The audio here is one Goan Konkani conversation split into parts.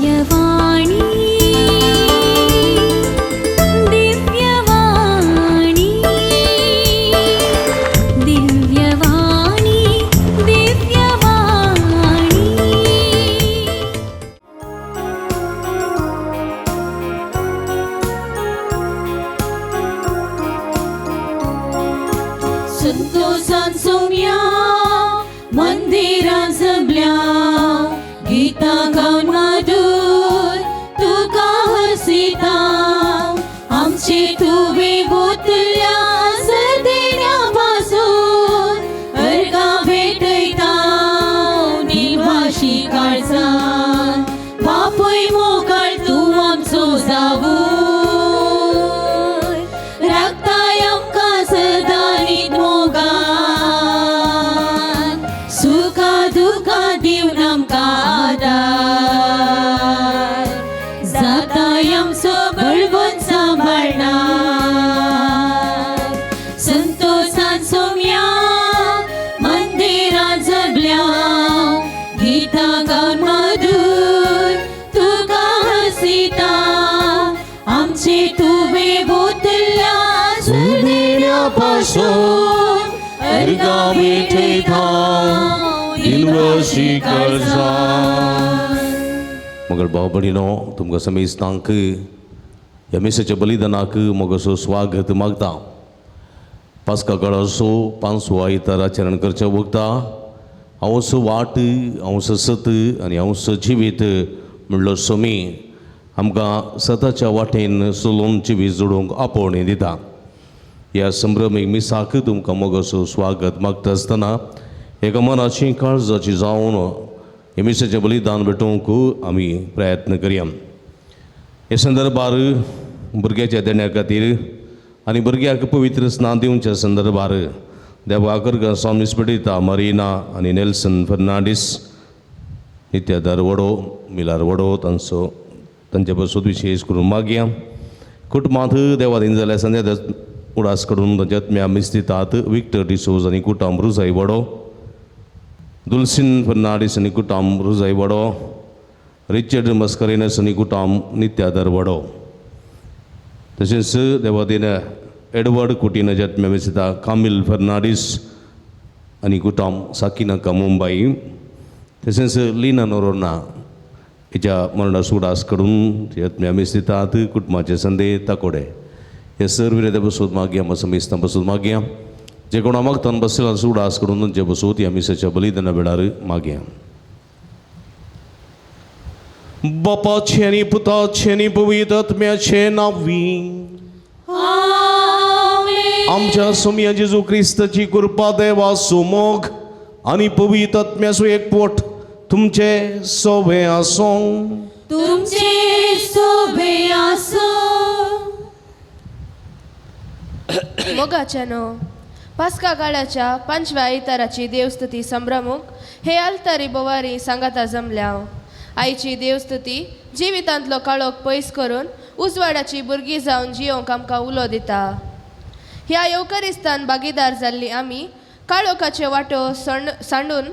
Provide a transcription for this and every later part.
दिव्यवाणी दिव्यवाणी दिव्यवाणी दिव्यवाणी। संतोषान सोम्या मंदिरां जमल्या, गीतां गावन मधूर तुका हरसिता। आमचे तुवें बोतल्या सदेण्या पासून अर्गां भेटयता निवाशी काळजान। बापूय मोगाळ तूं आमचो जावूं, राखताय आमकां सदां नीत मोगान। सुखा दुखा दिवन आमकां आदार, जाताय आमचो बळवंत सांबाळणार। संतोषान सोम्या मंदिरां जमल्या, गीतां गावन मधूर तुका हसिता। आमचे तुवें बोतल्या सुदेण्या पासून अर्गां भेटयता दिनवाशी काळजान। मगर भाव भयणीनो, तुमकां समेस्तांक ह्या मिसाच्या बलिदानाक मोगाचो स्वागत मागता। पास्का काळाचो पांचवो आयतार आचरण करच्या वखता हांवसो वाट, हांवसो सत आनी हांवसो जिवीत म्हणलो स्वामी आमकां सताच्या वाटेन चलोवन जिवीत जोडूंक आपोवणें दिता। ह्या संभ्रमीक मिसाक तुमकां मोगाचो स्वागत मागता आसतना एका मनाची काळजाची जावन हे मिसाचें बलिदान भेटोवंक आमी प्रयत्न करया। हे संदर्भार भुरग्याच्या देण्या खातीर आनी भुरग्याक पवित्र स्नान दिवच्या संदर्भार देवा स्वामी पेटयता मरिना आनी नेल्सन फर्नांडीस, नित्या दरवडो, मिलार वडो तांचो तांचे पासून विशेश करून मागया। कुटुंबांत देवाधीन जाल्यार संध्या उडास कडून तांच्या आत्म्या मिस दितात विक्टर डिसोज आनी कुटाम रुजाई वडो, दुलसीन फर्नांडीस आनी कुटाम रुजाई वडो, रिचर्ड मस्करेनस आनी कुटाम नित्या दरवडो। तशेंच देवाधीन एडवर्ड कुटीन आत्म्या मिस दिता कामील फर्नांडीस आनी कुटाम साकिनाका मुंबई। तशेंच लिना नोरोना हिच्या मरणा सुडास कडून आत्म्या मिस दितात कुटुंबाचे संदे ताकोडे। हे सर्व विरेते बसून मागया, समेस्तां बसून मागया, जे कोणा मागतान बसला सुडास कडून तांचे बसून ह्या मिसाच्या बलिदाना वेळार मागया। बापाचे आनी पुताचे आनी पवित्र आत्म्याचे नांवी आमेन। आमच्या सोमया जेजू क्रिस्ताची कृपा, देवा सुमोग आनी पवित्र आत्म्याचो एकवट तुमचे सोबे आसूं। तुमचे सोबे आसूं। मोगाच्या न्हू पास्का काळाच्या पांचव्या आयताराची देवस्तुती संभ्रमूक हे आलतारी बोवारी सांगाता जमल्या। आईची देवस्तुती जिवितांतलो काळोख पयस करून उजवाडाची भुरगीं जावन जियोंक आमकां उलो दिता। ह्या येवकरिस्तान भागीदार जाल्ली आमी काळोखाचे वांटो सांडून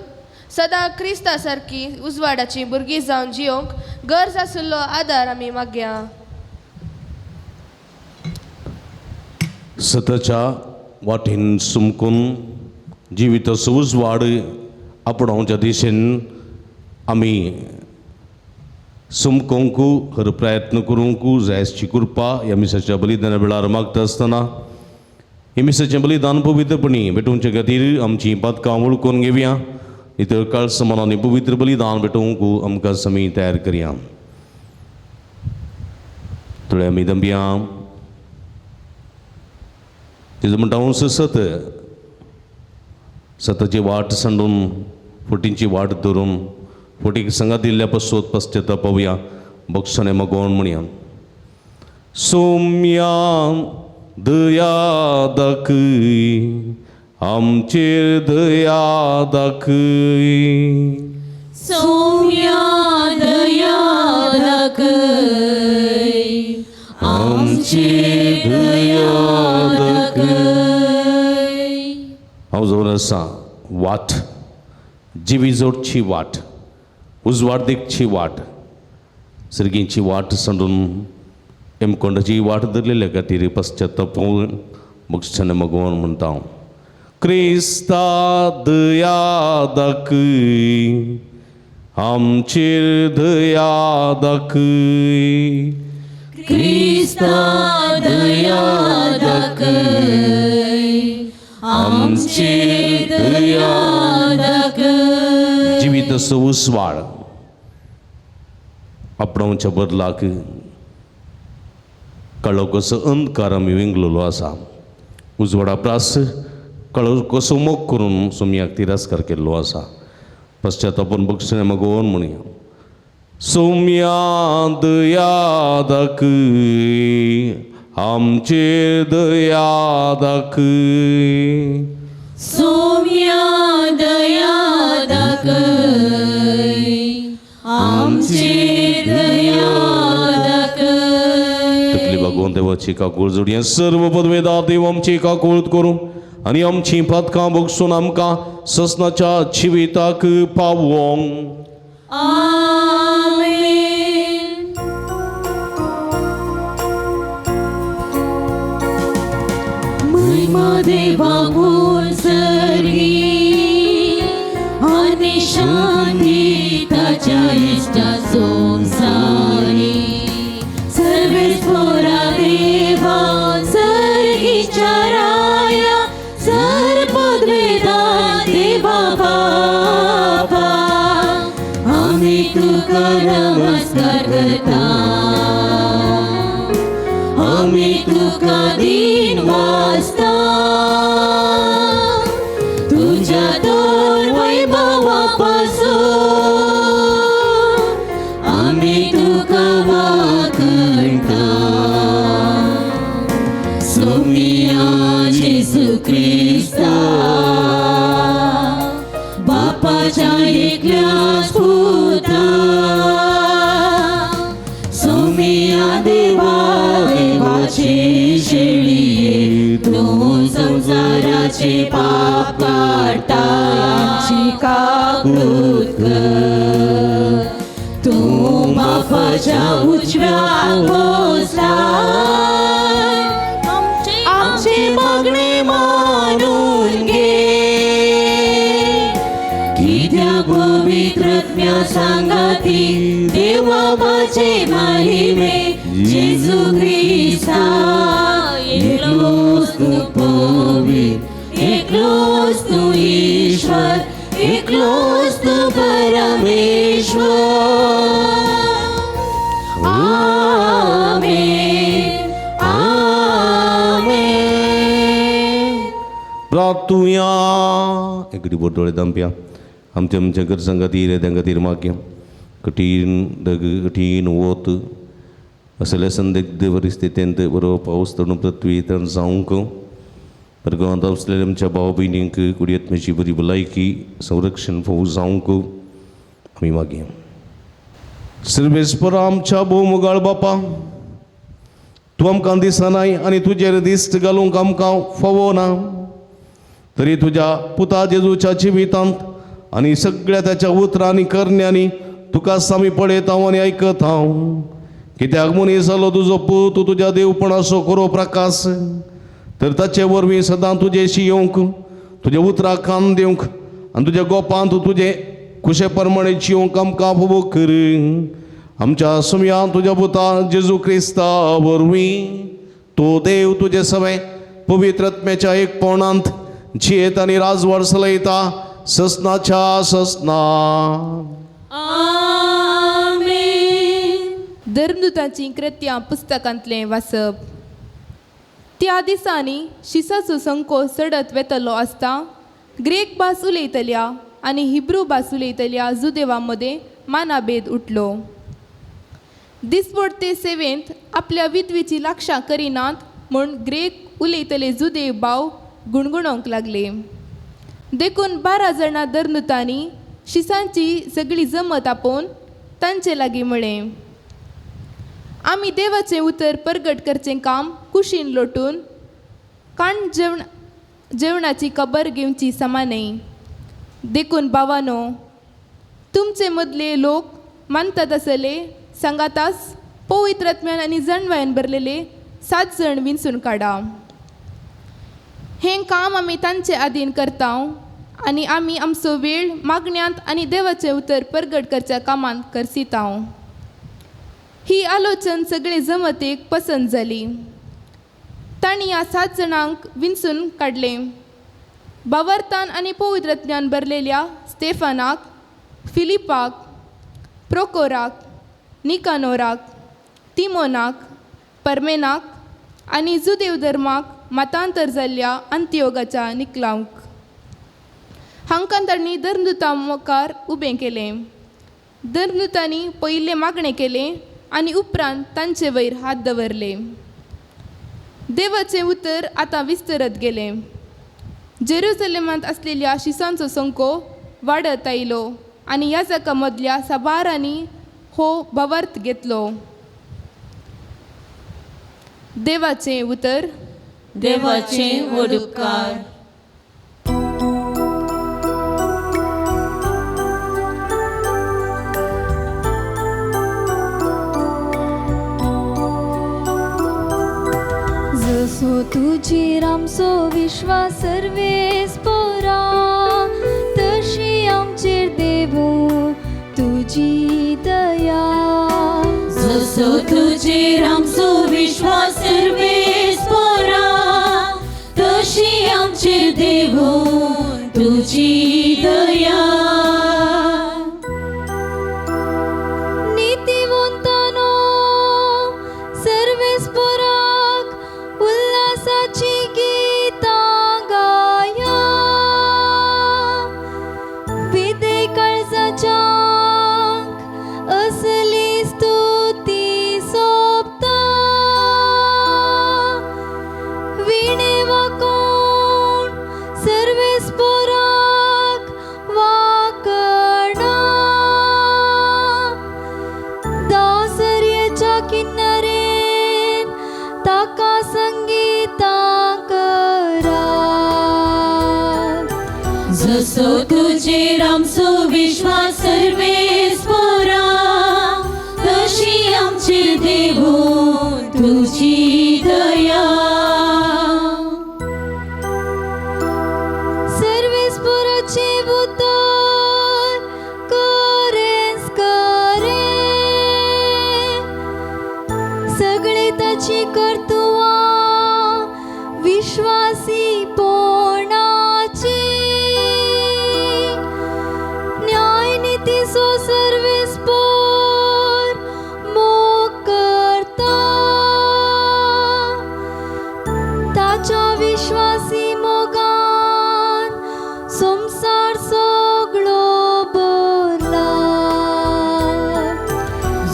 सदां क्रिस्ता सारकी उजवाडाची भुरगीं जावन जियोंक गरज आशिल्लो आदार आमी मागया। सतच्या वाटेन सुमकून जिविताचो उजवाड आपणावच्या दिशेन आमी सुमकोंक हर प्रयत्न करूंक जायची कृपा ह्या मिसाच्या बलिदाना वेळार मागता आसतना ह्या मिसाचें बलिदान पवित्रपणी भेटोवचे खातीर आमची पदकां वळखून घेवया। नितळ काळस मनांनी पवित्र बलिदान भेटोवंक आमकां समी तयार करया। थोडे आमी दंबया तेजो म्हणटा हांव सत सताची वाट सांडून फटींची वाट धरून फटीक सांगा दिल्ल्या पसोत पश्चाताप पावया बक्षणे मगोवन म्हणया। सोम्या दया दाखय आमचेर दया दाखय। सोम्या दया दाखय आमचेर दया दाखय। हांव जावन आसा वाट, जिवी जोडची वाट, उजवाड देखची वाट, सर्गींची वाट सांडून हेमकोंडाची वाट धरलेल्या खातीर पश्चाताप बक्षाने मगोवन म्हणटा क्रिस्ता दया दाखय आमचेर दया दाखय क्रिस्ता दया दाखय आमचेर दया दाखय. जिवीत असो उस्वाड आपणावच्या बदलाक काळो कसो अंधकार आमी विंगलेलो आसा उजवाडा प्रास काळो कसो मोग करून सोमयाक तिरस्कार केल्लो आसा पश्चातापून बक्षणे मगोवन म्हणया सोम्या दया दाखय आमचेर दया दाखय. सोम्या दया दाखय आमचेर दया दाखय. तकली बागोवन देवाची काकूळ जोडया सर्व पदवेदार देव आमची काकूळ करूं आनी आमची पातकां बगसून आमकां ससनाच्या जिविताक पावोंक. आमेन. महिमा देवा सर्गी आनी शांती ताच्या इश्टा संवसारी. सर्वेस्पोरा देवा सर्गीच्या राया सर पदवेदा देवा बापा आमी तुका नमस्कार करता आमी तुका दिन वाजता तुझ्या तर वैभवा पासून आमी तुका वाखणता. सोमिया जेसू क्रिस्ता बापाच्या एकल्याच पुता सोमिया देवा देवाचे शेळये तूं संवसाराचे पाप काडटा आमची काकूत कर. तूं बापाच्या उजव्या बसला आमचे मागणे मानून घे. कित्याक पवित्र आत्म्या सांगाती देवाचे महिमे जेजू क्रिस्ता एकलोच तूं पवित्र एकलोच तूं ईश्वर एकलोच तूं परमेश्वर. आमेन आमेन. प्रार्थुया एकडी बोट दोळे दामप्या आमच्या आमच्या गरजां खातीर येद्यां खातीर मागया. कठीण दग कठीण वत असल्या संदिग्ध परिस्थितींत बरो पावस तणू पृथ्वी तण जावंक परगांवांत आसलेल्या आमच्या भाव भयणींक कुडयत्मेची बरी भलायकी संरक्षण फावो जावंक आमी मागया. सर्वेस्परा आमच्या भोव बापा तूं आमकां दिसनाय आनी तुजेर दिश्ट घालूंक आमकां फावो ना तरी तुज्या पुता जेजूच्या जिवितांत आनी सगळ्या ताच्या उतरांनी करण्यांनी तुका आमी पळयता आनी आयकत हांव. कित्याक मनीस जालो तुजो पूत तूं तुज्या देवपणाचो खरो प्रकाश तर ताचे वरवीं सदां तुजेशी येवंक तुज्या उतराक कान दिवंक आनी तुज्या गोपांत तुजे खुशे प्रमाणे जिवंक आमकां फावो कर. आमच्या सुमयान तुज्या पुता जेजू क्रिस्ता वरवीं तो देव तुजे सवें पवित्र आत्म्याच्या एकपणांत जियेत आनी राजवाड चलयता ससनाच्या ससना. आमेन. धर्मदूतांचीं कृत्यां पुस्तकांतलें वाचप. त्या दिसांनी शिसाचो संको चडत वेतलो आसता ग्रेक भास उलयतल्या आनी हिब्रू भास उलयतल्या जुदेवा मदें मानाभेद उठलो. दिसपडते सेवेंत आपल्या विधवेची लक्षां करिनात म्हूण ग्रेक उलयतले जुदेव भाव गुणगुणोंक लागले. देखून 12 जाणां धर्मदूतांनी शिसांची सगळी जमत आपोवन तांचे लागीं म्हळें आमी देवाचें उतर परगट करचें काम कुशीन लोटून काण जेवणाची खबर घेवची समा न्हय. देखून भावानो तुमचे मदले लोक मानतात आसले सांगातास पवित्र आत्म्यान आनी जणवायन भरलेले 7 जण विंचून काडा. हें काम आमी तांचे आदीन करता आनी आमी आमचो वेळ मागण्यांत आनी देवाचें उतर परगट करच्या कामांत करसिता. ही आलोचन सगळे जमतेक पसंत जाली. तांणी ह्या 7 जाणांक विंचून काडलें. बावर्तान आनी पवित्रज्ञान भरलेल्या स्टेफानाक, फिलिपाक, प्रोकोराक, निकानोराक, तिमोनाक, परमेनाक आनी जुदेव धर्माक मतांतर जाल्ल्या अंत्योगाच्या निकलांक. हांकां तांणी धर्मदूता मुखार उबें केलें. धर्मदूतांनी पयलें मागणें केलें आनी उपरांत तांचे वयर हात दवरले. देवाचें उतर आतां विस्तरत गेलें. जेरुजलेमांत आसलेल्या शिसांचो संको वाडत आयलो आनी ह्या जाका मदल्या साबारांनी हो भावार्थ घेतलो. देवाचें उतर. देवाचें व्हड उपकार. जसो तुजेर आमचो विश्वास सर्वेस पोरा तशी आमचेर देवू तुजी दया. जसो तुजेर आमचो विश्वास सर्वेस पोरा तशी आमचेर देवू तुजी दया. नीतिवंतानो सर्वेस पोराक उल्हासाची गीतां गाया. विदे काळजाच्यांक असली स्तुती सोबता. विणे वाकोण सर्वेस पोराक वाकणा. दासर्येच्या किन्नरेन ताका संगीतां करा. जसो तुजेर आमचो विश्वास सर्वेस पोरा तशी आमचेर देवू तुजी दया. सर्वेस पोराचें उतर करेंच करे. सगळे ताची कर्तुवां विश्वासी पोणाची. न्यायनितीचो सर्वेस पोर मोग करता. ताच्या विश्वासी मोगान संवसार सगळो भरला.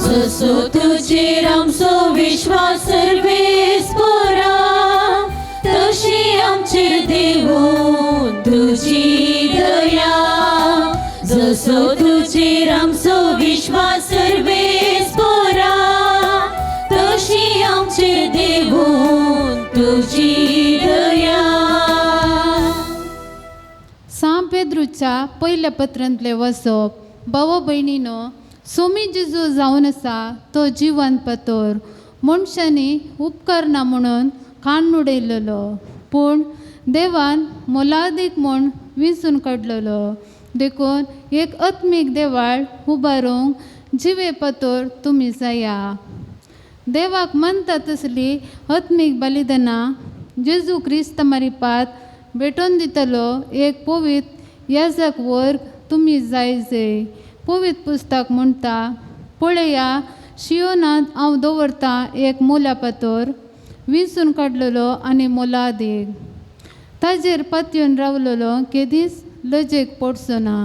जसो तुजेर आमचो विश्वास सर्वेस पोरा तशी आमचेर देवू तुजी दया. जसो तुजेर आमचो विश्वास सर्वेस पोरा तशी आमचेर देवू तुजी दया. सांत पेद्रूच्या पयल्या पत्रांतलें वसप. भावो भयणीनो, सोमी जेजू जावन आसा तो जिवन पतोर मनशांनी उपकरना म्हणून कान उडयलेलो, पूण देवान मोलादीक म्हूण विंचून काडलेलो. देखून एक आत्मीक देवाळ उबारूंक जिवे पतोर तुमी जाया. देवाक मानता तसली आत्मीक बलिदानां जेजू क्रिस्त मारिपात भेटोवन दितलो एक पवित्र याजक वर्ग तुमी जाय जय. पवित्र पुस्तक म्हणटा, पळया शियोनांत हांव दवरतां एक मोला पातोर विंचून काडलेलो आनी मोलादीक. ताजेर पातयेवन रावलेलो केदींच लजेक पडचो ना.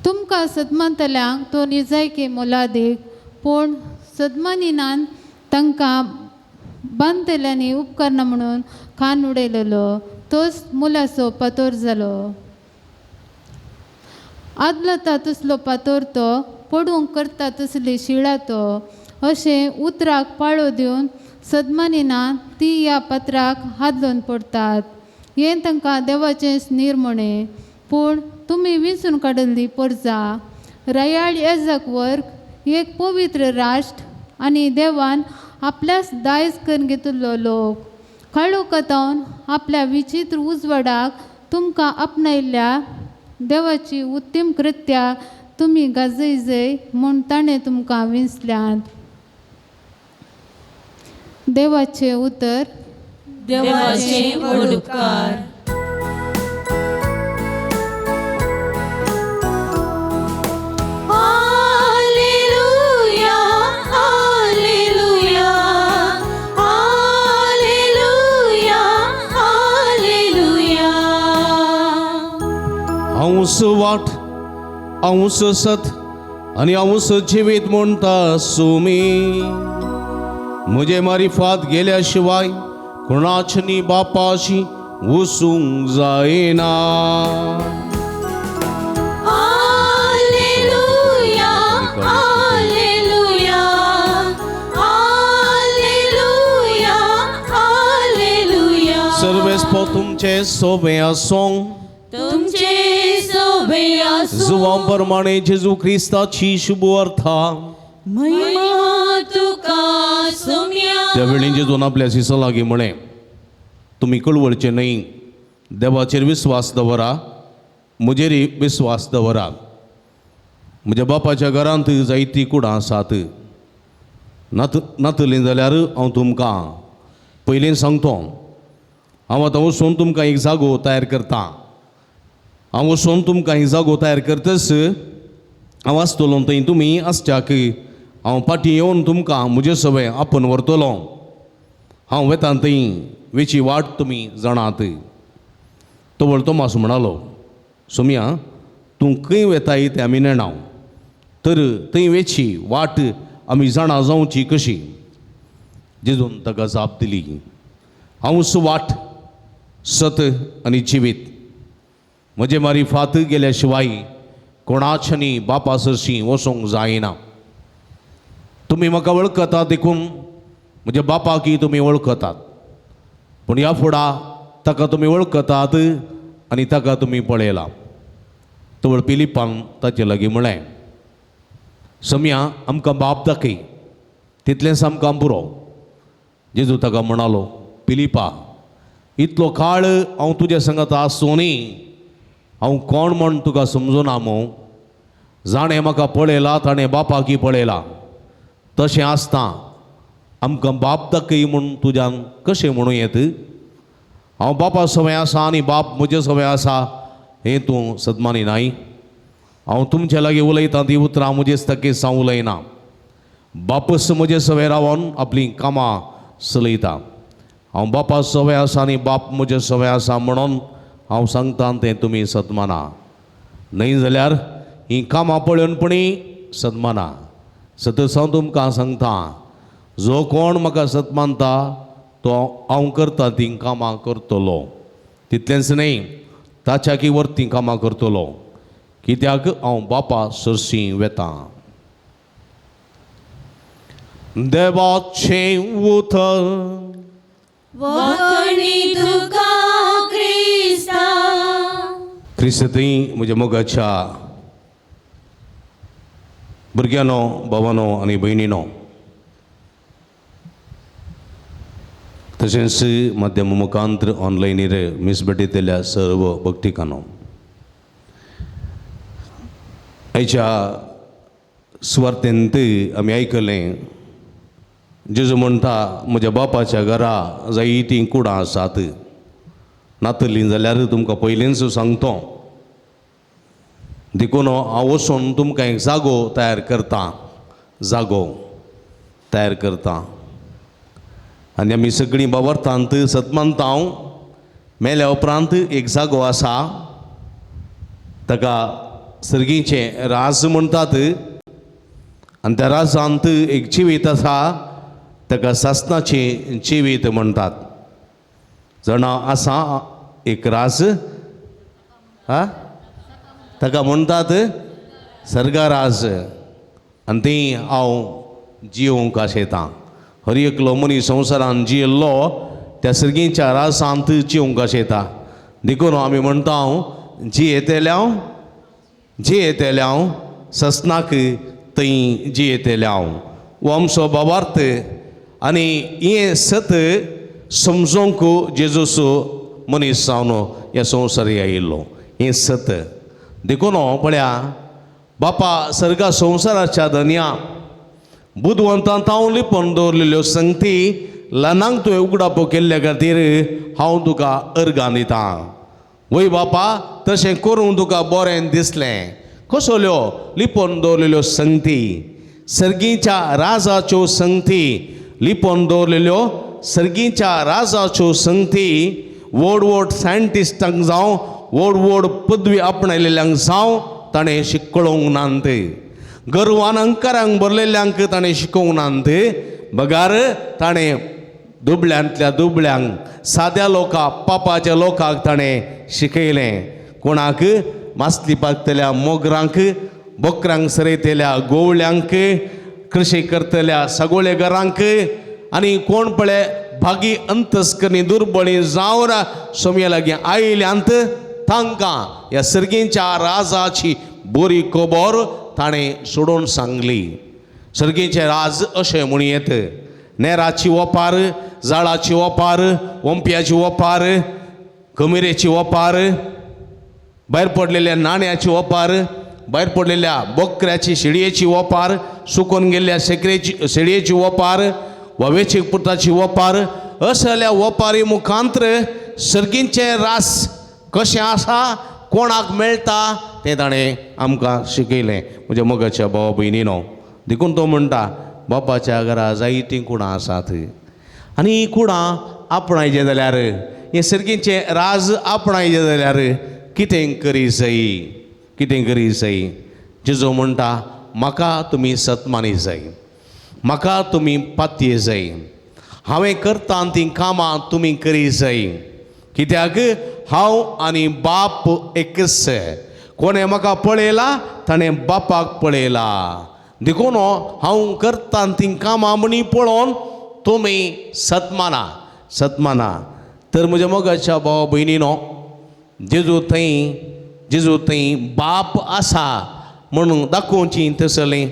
तुमकां सदमानतल्यांक तो निजायकी मोलादीक, पूण सदमानिनान तांकां बांदतल्यांनी उपकरणां म्हणून खान उडयलेलो तोच मुलाचो पातोर जालो. आदलता तसलो पातोर तो पडूंक करता तसली शिळा तो अशें उतराक पाळो दिवन सदमानिना ती ह्या पत्राक हादलून पडटात. हें तांकां देवाचें निर्मणें. पूण तुमी विंचून काडिल्ली परजा, रयाळ याजक वर्ग, एक पवित्र राष्ट्र आनी देवान आपल्याच दायज करून घेतिल्लो लोक. काळोखांत आपल्या विचित्र उजवाडाक तुमकां आपणायल्ल्या देवाची उत्तम कृत्या तुमी गाजयजय म्हूण ताणें तुमकां विंचल्यात. देवाचें उतर. देवाचे व्हड उपकार. Hallelujah, hallelujah, hallelujah, hallelujah. हांवूच वाट, हांवूच सत आनी हांवूच जिवीत म्हणटा सुमी. म्हजे मारिफात गेल्या शिवाय कोणाच न्ही बापाशी वचूंक जायना. Hallelujah, hallelujah, hallelujah, hallelujah. सर्वेस्पो तुमचे सोबे आसूं. तुमचे सोबे आसूं. जुवां प्रमाणे जेजू क्रिस्ताची शुभ अर्था. महिमा तुका सोम्या. त्या वेळी जेजून आपल्या शिसां लागीं म्हळें, तुमी कळवळचे न्हय, देवाचेर विस्वास दवरा, म्हजेरय विस्वास दवरा. म्हज्या बापाच्या घरांत जायतीं कुडां आसात. नातलीं जाल्यार हांव तुमकां पयलीं सांगतो, हांव आतां वचून तुमकां एक जागो तयार करता. हांव वचून तुमकां एक जागो तयार करतच हांव आसतलो थंय तुमी आसच्याक हांव फाटीं येवन तुमकां म्हजे सवय आपोवन व्हरतलो. हांव वेता थंय वेची वाट तुमी जाणात. तवळ तोमास म्हणालो, सोमया तूं खंय वेताय तें आमी नेणाव, तर थंय वेची वाट आमी जाणा जावची कशी? जेजून ताका जाप दिली, हांवूच वाट, सत आनी जिवीत. म्हजे मारी फात गेल्या शिवाय कोणाच्यानी बापा सरशीं वचूंक जायना. तुमी म्हाका वळखतात देखून म्हज्या बापाकय तुमी वळखतात, पूण ह्या फुडा ताका तुमी वळखतात आनी ताका तुमी पळयला. तवळ पिलिपान ताचे लागीं म्हळें, सम्या आमकां बाप दाखय, तितलेंच आमकां पुरो. जेजू ताका म्हणालो, पिलिपा, इतलो काळ हांव तुज्या संगात आसूनय हांव कोण म्हण तुका समजुना मू? जाणें म्हाका पळयला ताणें बापाकय पळयला. तशें आसता आमकां बाप दाखय म्हूण तुज्यान कशें म्हणूं येत? हांव बापा सवय आसा आनी बाप म्हजे सवय आसा हें तूं सदमानी नाय. हांव तुमचे लागीं उलयतां ती उतरां म्हजेच तकेस हांव उलयना. बापस म्हजे सवय रावन आपलीं कामां चलयता. हांव बापा सवय आसा आनी बाप म्हजे सवय आसा म्हणून हांव सांगता तें तुमी सदमाना. न्हय जाल्यार हीं कामां पळोवनपणी सदमाना. सतत हांव तुमकां सांगता, जो कोण म्हाका सत मानता तो हांव करता तीं कामां करतलो. तितलेंच न्हय, ताच्याकी वरतीं कामां करतलो, कित्याक हांव बापा सरशीं वेतां. देवाचें उतर. वाखणी तुका क्रिस्ता. क्रिस्ती म्हज्या मोगाच्या भुरग्यांनो, भावानो आनी भयणीनो, तशेंच माध्यम मुखांत्र ऑनलायनीर मीस भेटयतल्या सर्व भक्तिकांनो, आयच्या सुवार्तेंत आमी आयकलें जेजू म्हणटा, म्हज्या बापाच्या घरा जायतीं कुडां आसात, नातलीं जाल्यार तुमकां पयलींच सांगतो, देखून हांव वचून तुमकां एक जागो तयार करता, जागो तयार करता. आनी आमी सगळीं बावर्थांत सतमानता हांव मेल्या उपरांत एक जागो आसा, ताका सर्गीचें राज म्हणटात आनी त्या राजांत एक जिवीत आसा, ताका सासणाचें जिवीत म्हणटात. जाणा आसा एक राज, हा, ताका म्हणटात सर्गाराज, आनी ती हांव जियोंक आशेतां. हर एकलो मनीस संवसारान जियेल्लो त्या सर्गीच्या राजांत जियोंक आशेता. देखून आमी म्हणटा हांव जियेतल्या हांव, जियेतल्या हांव ससनाक थंय जियेतले हांव. हो आमचो भावार्थ आनी हें सत समजोंक जेजूस मनीस जावन ह्या संवसारी आयिल्लो हें सत. देखून पळया बापा सर्गा संवसाराच्या धनया बुदवंतां तावन लिपोवन दवरलेल्यो संगती ल्हानांक तुवें उगडापो केल्ल्या खातीर हांव तुका अर्गां दितां. वय बापा तशें करूंक तुका बरें दिसलें. कसल्यो लिपोवन दवरलेल्यो संगती? सर्गीच्या राजाच्यो संगती लिपोवन दवरलेल्यो सर्गीच्या राजाच्यो संगती व्हड व्हड सायंटिस्टांक जावं व्हड व्हड पदवी आपणायलेल्यांक जावं ताणें शिकळोवंक नात. गर्वान अंकारांक भरलेल्यांक ताणें शिकोवंक नात, बगार ताणें दुबळ्यांतल्या दुबळ्यांक साद्या लोकांक पापाच्या लोकांक ताणें शिकयलें. कोणाक? मासली पाकतल्या मोगरांक, बोकरांक सरयतल्या गोवळ्यांक, कृशी करतल्या सगोळेगरांक आनी कोण पळय भागी अंतस्करणी दुर्बळी जावन सोमये लागीं आयल्यांत तांकां ह्या सर्गींच्या राजाची बरी खबर ताणें सोडोवन सांगली. सर्गींचें राज अशें म्हूण येत, नेराची ओपार, जाळाची ओपार, ओंपयाची ओपार, कमिरेची ओपार, भायर पडलेल्या नाण्याची ओपार, भायर पडलेल्या बोकऱ्याची शेळयेची ओपार, सुकून गेल्ल्या शेकरेची शेळयेची ओपार, वावेची पुताची ओपार, असल्या ओपारी मुखांत्र सर्गींचें रास कशें आसा कोणाक मेळटा तें ताणें आमकां शिकयलें. म्हज्या मोगाच्या भावा भयणीनो, देखून तो म्हणटा बापाच्या घरा जायतीं कुणां आसात आनी हीं कुणां आपणायचें जाल्यार हें सर्गींचें राज आपणायचें जाल्यार कितें करी जाय, कितें करी जाय? जेजू म्हणटा म्हाका तुमी सतमानी जाय, म्हाका तुमी पातये जाय, हांवें करता तीं कामां तुमी करी जाय, कित्याक हांव आनी बाप एकच. कोणें म्हाका पळयला ताणें बापाक पळयला. देखून हांव करता तीं कामां म्हणी पळोवन तुमी सतमाना सतमाना. तर म्हज्या मोगाच्या भावा भयणीनो, जेजू थंय जेजू थंय बाप आसा म्हणून दाखोवची तसलें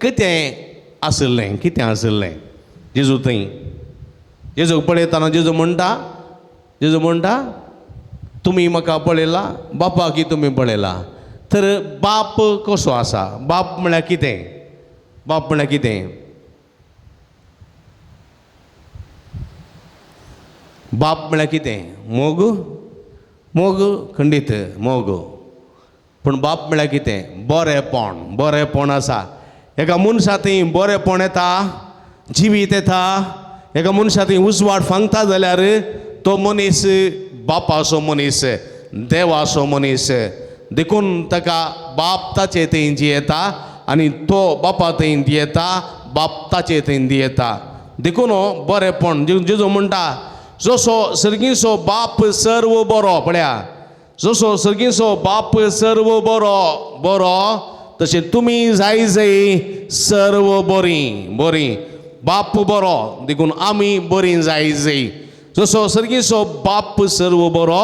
कितें आशिल्लें, कितें आशिल्लें जेजू थंय? जेजूक पळयतना जेजू म्हणटा, जेजू म्हणटा तुमी म्हाका पळयला बापाक तुमी पळयला. तर बाप कसो आसा? बाप म्हळ्यार कितें? बाप म्हळ्यार कितें? बाप म्हळ्यार कितें? मोग, मोग खंडीत मोग. पूण बाप म्हळ्यार कितें? बरेंपण, बरेंपण आसा. एका मनशा थंय बरेंपण येता, जिवीत येता, एका मनशा थंय उजवाड फांगता जाल्यार तो मनीस बापाचो मनीस, देवाचो मनीस. देखून ताका बाप ताचे थंय जियेता आनी तो बापा थंय दियेता, बाप ताचे थंय दियेता. देखून बरेंपण जेजू म्हणटा जसो सर्गीचो बाप सर्व बरो, पळया जसो सर्गीचो बाप सर्व बरो बरो तशें तुमी जाय जाय सर्व बरीं बरीं. बाप बरो देखून आमी बरीं जाय जाय. जसो सर्गीचो बाप सर्व बरो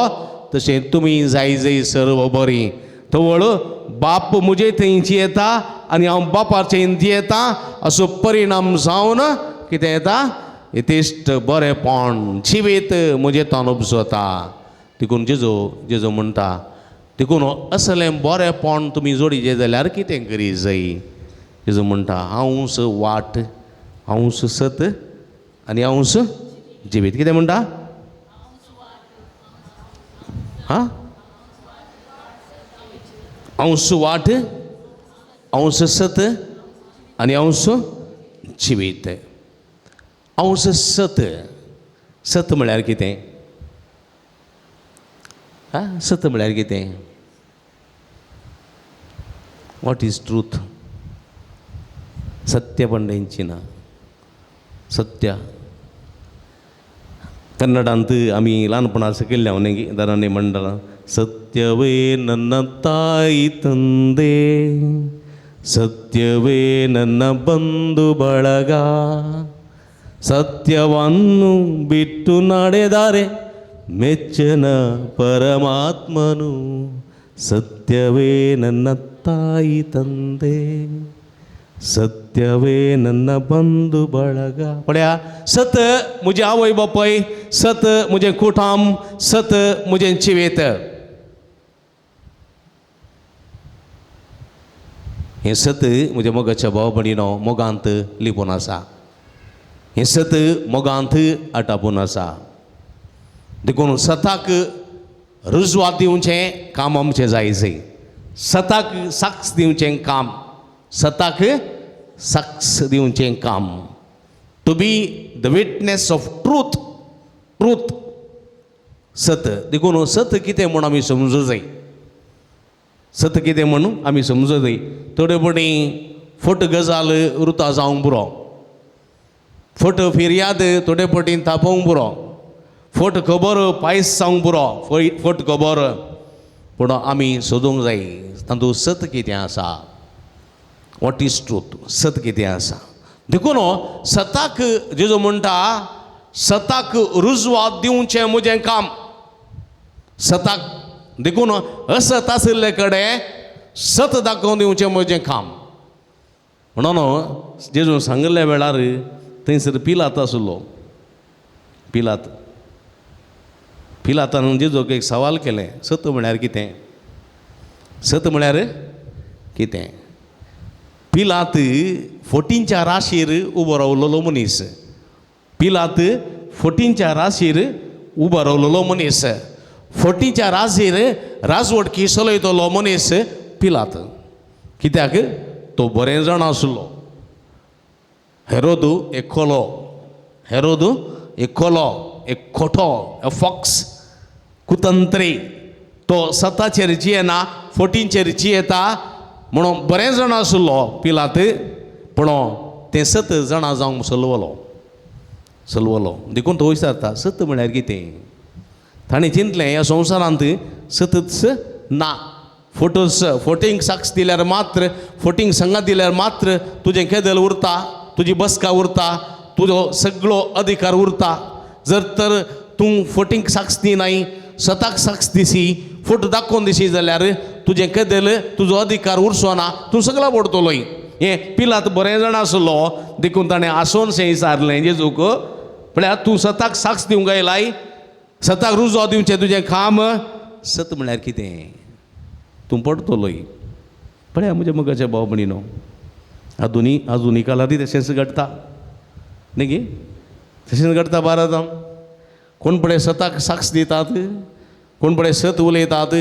तशें तुमी जाय जाय सर्व बरीं. तवळ बाप म्हजे थंय येता आनी हांव बापाचे येता असो परिणाम जावन कितें येता? येतेश्ट बरेंपण जिवीत म्हजें तान उपजता. देखून जेजू जेजू म्हणटा देखून असलें बरेंपण तुमी जोडीचें जाल्यार कितें करी जाय? जेजू म्हणटा हांवूच वाट, हांवूच सत आनी हांवूच जिवीत. कितें म्हणटा? हां, हांवूच वाट, हांवूच सत आनी हांवूच जिवीत. हांवूच सत. सत म्हळ्यार कितें? आं, सत म्हळ्यार कितें? What is truth? सत्य पण ना सत्य. कन्नडांत आमी ल्हानपणां शिकिल्लें हांव न्ही धरांनी म्हणटां सत्यवೇ ನನ್ನ ತಾಯಿ ತಂದೆ, ಸತ್ಯವೇ ನನ್ನ ಬಂಧು ಬಳಗ, ಸತ್ಯವನ್ನು ಬಿಟ್ಟು ನಡೆದರೆ ಮೆಚ್ಚನ ಪರಮಾತ್ಮನು, ಸತ್ಯವೇ ನನ್ನ ತಾಯಿ ತಂದೆ. सत्यवೇ ನನ್ನ ಬಂಧು ಬಳಗ. पळया, सत म्हजें आवय बापाय, सत म्हजें कुटाम, सत म्हजें जिवेत. हें सत म्हज्या मोगाच्या भाव भयणीनो मोगांत लिपून आसा. हें सत मोगांत आटापून आसा. देखून सताक रुजवात दिवचें काम आमचें जाय जाय. सताक साक्ष दिवचें काम, सताक साक्ष दिवचें काम. To be the witness of truth, truth सत. देखून सत कितें म्हूण आमी समजूं जाय. सत कितें म्हणून आमी समजूं जाय. थोडे फावटी फट गजाल उरता जावंक पुरो, फट फिर्याद थोडे फावटी तापोवंक पुरो, फट खबर पायस जावंक पुरो, फट खबर. पूण आमी सोदूंक जाय तातूंत सत कितें आसा. What is truth, सत कितें आसा. देखून सताक जेजू म्हणटा, सताक रुजवात दिवचें म्हजें काम. सताक देखून असत आशिल्ले कडेन सत दाखोवन दिवचें म्हजें काम. म्हणून जेजून सांगिल्ल्या वेळार थंयसर पिलात आसलो. पिलात, पिलातान जेजूक एक सवाल केलें, सत म्हळ्यार कितें, सत म्हळ्यार कितें. पिलात फोटींच्या राशीर उबो रावलेलो मनीस. पिलात फोटींच्या राशीर उबो रावलेलो मनीस. फोटींच्या राशीर राजवटकी चलयतलो मनीस पिलात. कित्याक तो बरें जाण आसलो. हेरोदू एक खोलो, हेरोदू एक खोलो, एक खोटो, ए फॉक्स, कुतंत्री. तो सताचेर जियेना, फोटींचेर जियेता. म्हणून बरें जाण आसलो पिलात. पूण तें सत जाणां जावंक सलवलो, सलवलो. देखून तो विचारता सत म्हळ्यार कितें. ताणें चिंतलें ह्या संवसारांत सतच ना, फोटोस फोटींक साक्ष दिल्यार मात्र, फोटींक संगात दिल्यार मात्र तुजें केदल उरता, तुजी बसका उरता, तुजो सगळो अधिकार उरता. जर तर तूं फोटींक साक्ष दिनाय, सताक साक्ष दिसी, फोटो दाखोवन दिसी जाल्यार तुजें केदल, तुजो अधिकार उरचो ना, तूं सगळो पडटलोय. हें पिलात बरें जाण आसलो. देखून ताणें आसोन शें विचारलें जेजूक, म्हळ्यार तूं सताक साक्ष दिवंक आयलाय, सताक रुजो दिवचें तुजें काम. सत म्हळ्यार कितें, तूं पडटलोय. पळया म्हज्या मोगाच्या भाव भयणीनो, आधुनी आजुनी काळांतय तशेंच घडटा न्ही गे, तशेंच घडटा भारतान. कोण पळय सताक साक्ष दितात, कोण पळय सत उलयतात,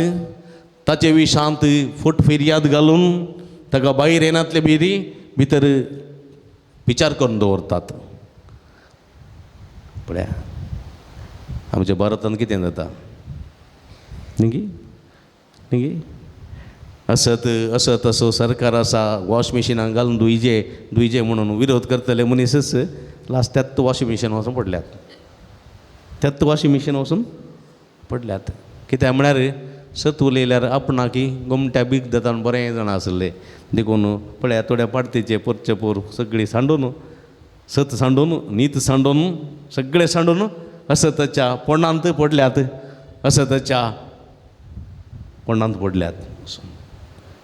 ताचे विशांत फट फिर्याद घालून ताका भायर येनातले भिरी भितर विचार करून दवरतात. पळया आमच्या भारतांत कितें जाता न्ही गे, न्ही गे. असत असत असो सरकार आसा, वॉश मशिनाक घालून धुयजे धुयजे म्हणून विरोध करतले मनीसच लास्ट त्यात वॉशिंग मशीन वचून पडल्यात, त्यात वॉशिंग मशीन वचून पडल्यात. कित्याक म्हळ्यार सत उलयल्यार आपणाकी गोमट्या बीग जाता बरें जाणां आसले. देखून पळया थोड्या पार्टीचे पोरचे पोर सगळीं सांडून, सत सांडून, नीत सांडून, सगळें सांडून असताच्या पोंडांत पडल्यात, असताच्या पोंडांत पडल्यात.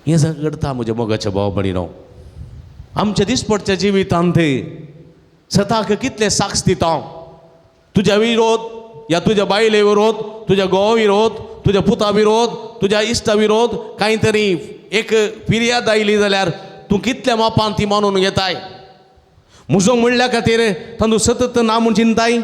हें सगळें घडटा म्हज्या मोगाच्या भाव भयणीनो. आमच्या दिसपडच्या जिवितांत सताक कितले साक्ष दिता. तुज्या विरोध या तुज्या बायले विरोध, तुज्या घोवा विरोध, तुज्या पुता विरोध, तुज्या इश्टा विरोध कांय तरी एक फिर्याद आयली जाल्यार तूं कितल्या मापान ती मानून घेताय. म्हजो म्हणल्या खातीर तांदूळ सतत ना म्हूण चिंताय.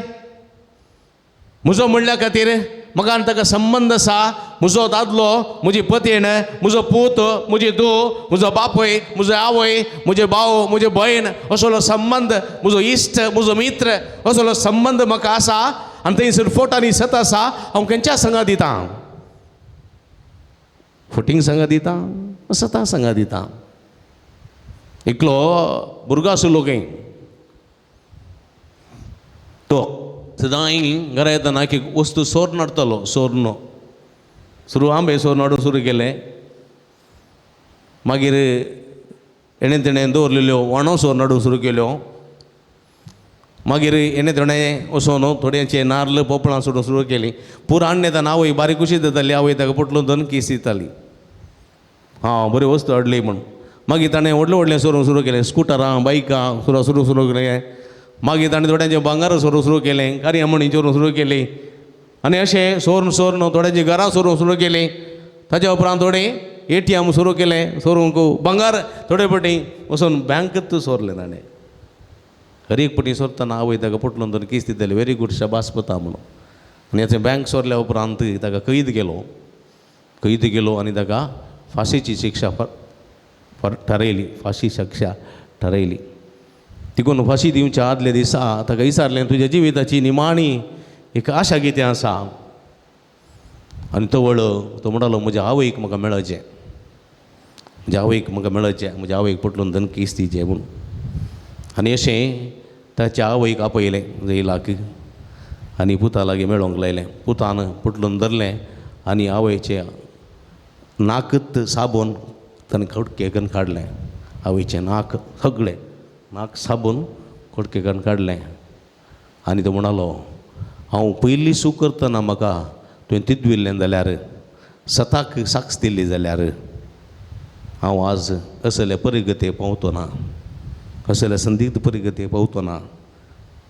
म्हजो म्हणल्या खातीर म्हाका आनी ताका संबंद आसा, म्हजो दादलो, म्हजी पतीण, म्हजो पूत, म्हजी धूव, म्हजो बापूय, म्हजो आवय, म्हजे भाव, म्हजे भयण, असलो संबंद, म्हजो इश्ट, म्हजो मित्र, असलो संबंद म्हाका आसा. आनी थंयसर फोट आनी सत आसा. हांव खंयच्या संगा दितां, फोटींग संगा दितां, सता संगा दितां. एकलो भुरगो आशिल्लो खंय, तो सदांय घरा येतना एक वस्तू सोर नाडटलो. सोर्न सुरू आंबे सोर नाडूंक सुरू केलें. मागीर हेणें तेणें दवरलेल्यो वाणो सोर नाडूंक सुरू केल्यो. मागीर हेणें तेणें वचोन थोड्यांचे नार्ल पोपळां सोडूंक सुरू केलीं. पुरा हाडून येतना आवय बारीक खुशी जाताली. आवय ताका पोटलो दोन कीस दिताली, हां बरी वस्तू हाडली म्हूण. मागीर ताणें व्हडलें व्हडलें सोरूंक सुरू केलें, स्कुटरां बायकां सुरू सुरू सुरू केलें. मागीर ताणें थोड्यांचें भांगर सोरूंक सुरू केलें, कार्यामणी चोरूंक सुरू केली आनी अशें सोरून सोरून थोड्यांचीं घरां सोरूंक सुरू केलीं. ताच्या उपरांत थोडें ATM सुरू केलें सोरूंक, भांगर थोडे फावटी वचून बँकूच सोरलें ताणें. हर एक फावटी सोरतना आवय ताका पोटलोन दोन किस्त दिताली, व्हेरी गूड शाबास पुता म्हणून. आनी थंय बँक सोरल्या उपरांत ताका कैद केलो, कैद केलो आनी ताका फांशीची शिक्षा थारयली, फांशी शिक्षा थारयली. तिकून फांशी दिवच्या आदल्या दिसा ताका विचारलें, तुज्या जिविताची निमाणी एक आशा कितें आसा? आनी तवळ तो म्हणटालो, म्हज्या आवयक म्हाका मेळचें, म्हज्या आवयक म्हाका मेळचें, म्हज्या आवयक पोटलून धन किस्त दिवचें म्हूण. आनी अशें ताच्या आवयक आपयलें जैलाक आनी पुता लागीं मेळोंक लायलें. पुतान पोटलून धरलें आनी आवयचें नाकत साबून ताणें खडकेकन काडलें, आवयचें नाक सगळें नाक साबून खडकेकन काडलें. आनी तो म्हणालो, हांव पयलीं चूक करतना म्हाका तुवें तितविल्लें जाल्यार, सताक साक्ष दिल्ली जाल्यार हांव आज असले परिगते पावतो ना, असले संदिग्ध परिगते पावतो ना,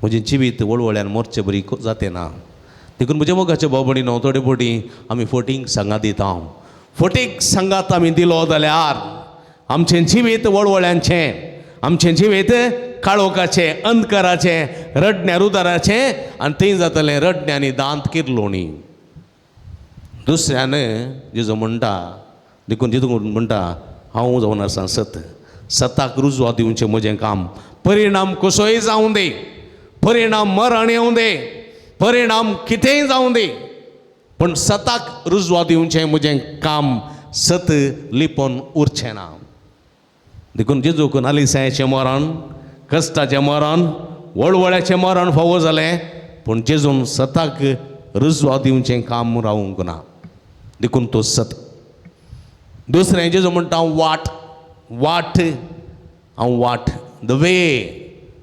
म्हजें जिवीत वळवळ्यान मोर्चे बरी जाते ना. देखून म्हज्या मोगाच्या भाव भयणीनो, थोडे फावटी आमी फटींक सांगात दिता, फटीक सांगात आमी दिलो जाल्यार आमचें जिवीत वळवळ्यांचें, आमचें जिवीत काळोखाचें, अंधकाराचें, रडण्या रुदाराचें आनी थंय जातलें रडण्या आनी दांत किरलोणी. दुसऱ्यान जेजू म्हणटा, देखून जेजू म्हणटा, हांव जावन आसा सत, सताक रुजवात दिवचें म्हजें काम, परिणाम कसोय जावं दी, परिणाम मरण येवं दी, परिणाम कितेंय जावं दी, पूण सताक रुजवात दिवचें म्हजें काम, सत लिपोवन उरचें ना. देखून जेजूक नालिसायेचें मरण, कश्टाचें मरण, वळवळ्याचें मरण फावो जालें, पूण जेजून सताक रुजवात दिवचें काम रावूंक ना. देखून तो सत. दुसरें जेजू म्हणटा, हांव वाट, वाट, हांव वाट, the way,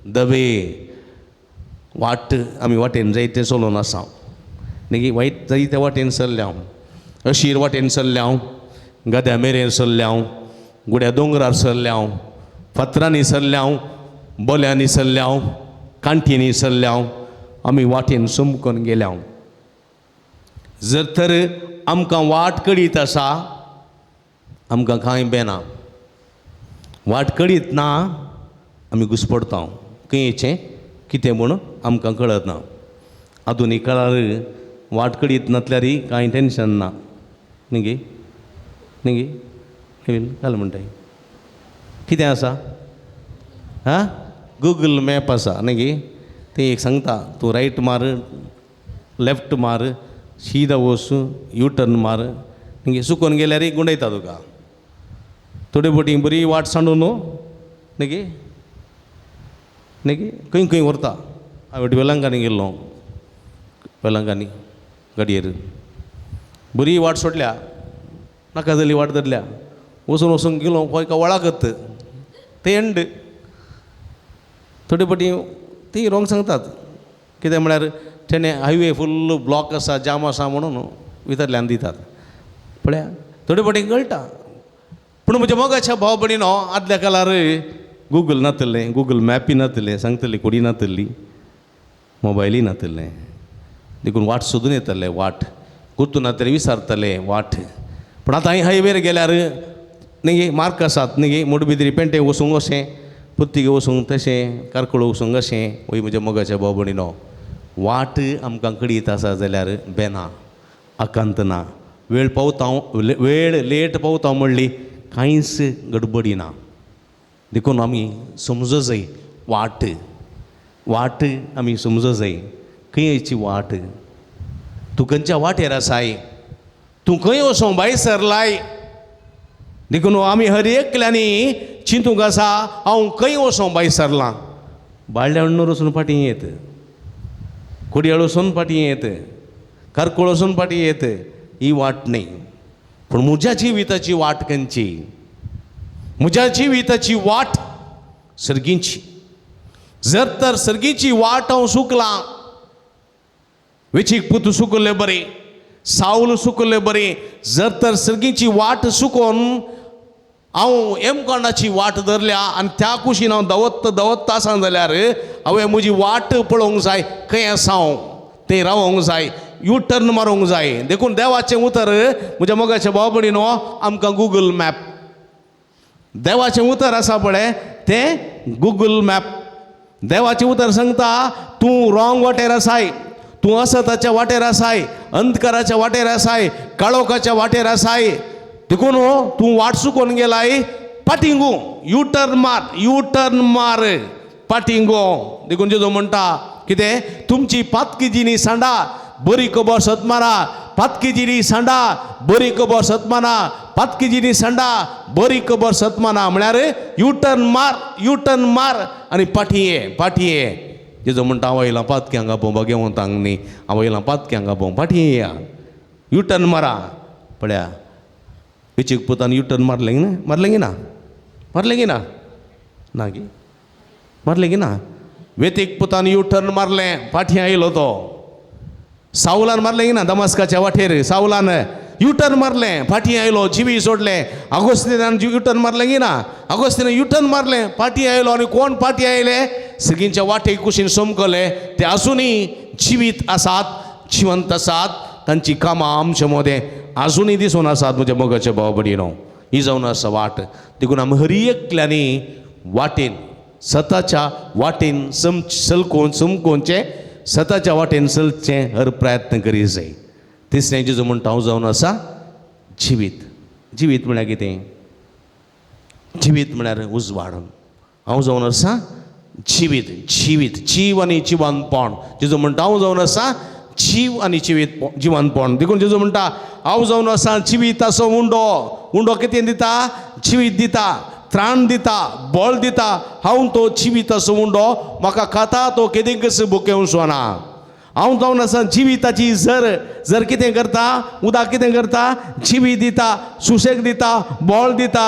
the way, वाट. आमी वाटेन जायते चलोन आसा, मागीर वायट जायते वाटेन सरल्या हांव, अशीर वाटेन सरल्या हांव, गद्या मेरेर सरल्या हांव, गुड्या दोंगरार सरल्या हांव, फातरांनी सरल्या हांव, बोल्यांनी सरल्या हांव, कांठींनी सरल्या हांव, आमी वाटेन चमकून गेल्या हांव. जर तर आमकां वाट कळीत आसा, आमकां कांय बेना. वाट कळीत ना आमी घुसपडटा, खंयचें कितें म्हूण आमकां कळत ना. आधुनीक काळार वाट कळीत नासल्यार कांय टेंशन ना, न्ही गे, न्ही गे, घाल म्हणटाय कितें आसा, आं गुगल मॅप आसा न्ही गे, तें एक सांगता, तूं रायट मार, लेफ्ट मार, सीधा वच, यू टर्न मार, न्ही चुकोन गेल्यार गुंडयता तुका. थोडे फावटी बरी वाट सांडून न्हू न्ही गे, न्ही गे, खंय खंय व्हरता. हांव वेलंकांनी गेल्लो, वेलंकांनी गाडयेर बरी वाट सोडल्या, नाका जाली वाट धरल्या, वचून वचून गेलो खंय एका वळाकत ते एंड. थोडे फावटी ती रोंग सांगतात, कितें म्हळ्यार तेणे हायवे फुल्ल ब्लॉक आसा, जाम आसा म्हणून भितरल्यान दितात, पळया थोडे फावटी कळटा. पूण म्हज्या मोगाच्या भाव भयणीनो, आदल्या काळार गुगल नातलें, गुगल मॅपी नातलें, सांगतली कोडी नातली, मोबायलय नातलें, देखून वाट सोदून येताले, वाट गुर्तू नातले विसारताले वाट. पूण आतां हायवेर गेल्यार न्ही मार्क आसात, न्ही मोडबिद्री पेंटे वचूंक अशें, पुर्तुगेज वचूंक तशें, कारकुळ वचूंक अशें. वय म्हज्या मोगाच्या भाव भयणीनो, वाट आमकां कळीत आसा जाल्यार बेना, आकांत ना, वेळ पावता, वेळ लेट पावता म्हणली कांयच गडबडी ना. देखून आमी समजो जाय वाट, वाट आमी समजो जाय, खंयची वाट, तूं खंयच्या वाटेर आसाय, तूं खंय वचों भायर सरलाय. देखून आमी हर एकल्यांनी चिंतूंक आसा, हांव खंय वचों भायर सरलां. बाळ्ळ्या अण्णूर वचून फाटीं येत, कोडयाळ वचून फाटीं येत, कारकोळ वचून फाटीं येत, ही वाट न्ही. पूण म्हज्या जिविताची वाट खंयची? म्हज्या जिविताची वाट सर्गींची. जर तर सर्गीची वाट हांव चुकलां, वेचीक पुतू चुकल्ले बरें, सावल चुकल्ले बरें, जर तर सर्गीची वाट चुकोन हांव हेमकोंडाची वाट धरल्या आनी त्या कुशीन हांव दवत्त दवत्त आसा जाल्यार हांवें म्हजी वाट पळोवंक जाय, खंय आसा हांव थंय रावोंक जाय, यू टर्न मारूंक जाय. देखून देवाचें उतर म्हज्या मोगाच्या भाव भयणीनो आमकां गुगल मॅप, देवाचें उतर आसा पळय तें गुगल मॅप. देवाचें उतर सांगता तूं रॉंग वाटेर आसाय, तूं असताच्या वाटेर आसाय, अंधकाराच्या वाटेर आसाय, काळोखाच्या वाटेर आसाय, देखून तूं वाट चुकोन गेलाय, पाटींगो यू टर्न मार, यू टर्न मार पाटींगो. देखून जेजू म्हणटा कितें, तुमची पातकी जिणी सांडा बरी खबर सतमाना, पातकी जिणी सांडा बरी खबर सतमाना, पातकी जिणी सांडा बरी खबर सतमाना, म्हळ्यार यू टर्न मार, यू टर्न मार आनी पाटी ये, पाटी ये. जेजू म्हणटा हांव येयलां पातकी हांगा भोंवपाक घेवन हांग न्ही, हांव येयलां पातकी हांगा भोंव, पाटी येया, यू टर्न मारा. पळया विचीक पुतान यू टर्न मारलें ना, मारलें की ना, मारलें की ना, ना की मारलें की ना. वेतीक पुतान यू टर्न मारलें, फाटीं आयलो तो. सावलान मारलें की ना दमास्काच्या वाटेर, सावलान यू टर्न मारलें, फाटीं आयलो, जिवी सोडलें. आगोस्तिनान यू टर्न मारलें की ना, आगोस्तिनान यू टर्न मारलें, फाटीं आयलो. आनी कोण फाटीं आयले, सगळींच्या वाटेक कुशीन समकले, ते आजुनूय जिवीत आसात, जिवंत आसात, तांची कामां आमचे मदें आजुनूय दिसून आसात. म्हज्या मोगाच्या भाव भयणीनो, ही जावन आसा वाट. देखून आमी हर एकल्यांनी वाटेन सताच्या वाटेन सलकोवन चमकोवचें, सताच्या वाटेन चलचें हर प्रयत्न करी जाय. तिसरें जेजू म्हणटा हांव जावन आसा जिवीत. जिवीत म्हळ्यार कितें? जिवीत म्हळ्यार उजवाड. हांव जावन आसा जिवीत, जिवीत, जीव आनी जिवनपण. जेजू म्हणटा हांव जावन आसा जीव आनी जिवीत जिवनपण. देखून जेजू म्हणटा हांव जावन आसा जिवीताचो उंडो. उंडो कितें दिता? जिवीत दिता, त्राण दिता, बळ दिता. हांव तो जिवीताचो उंडो, म्हाका खाता तो केदींकच भुकेवचो ना. हांव जावन आसा जिविताची जर, जर कितें करता, उदक कितें करता, जिवीत दिता, सुशेग दिता, बळ दिता.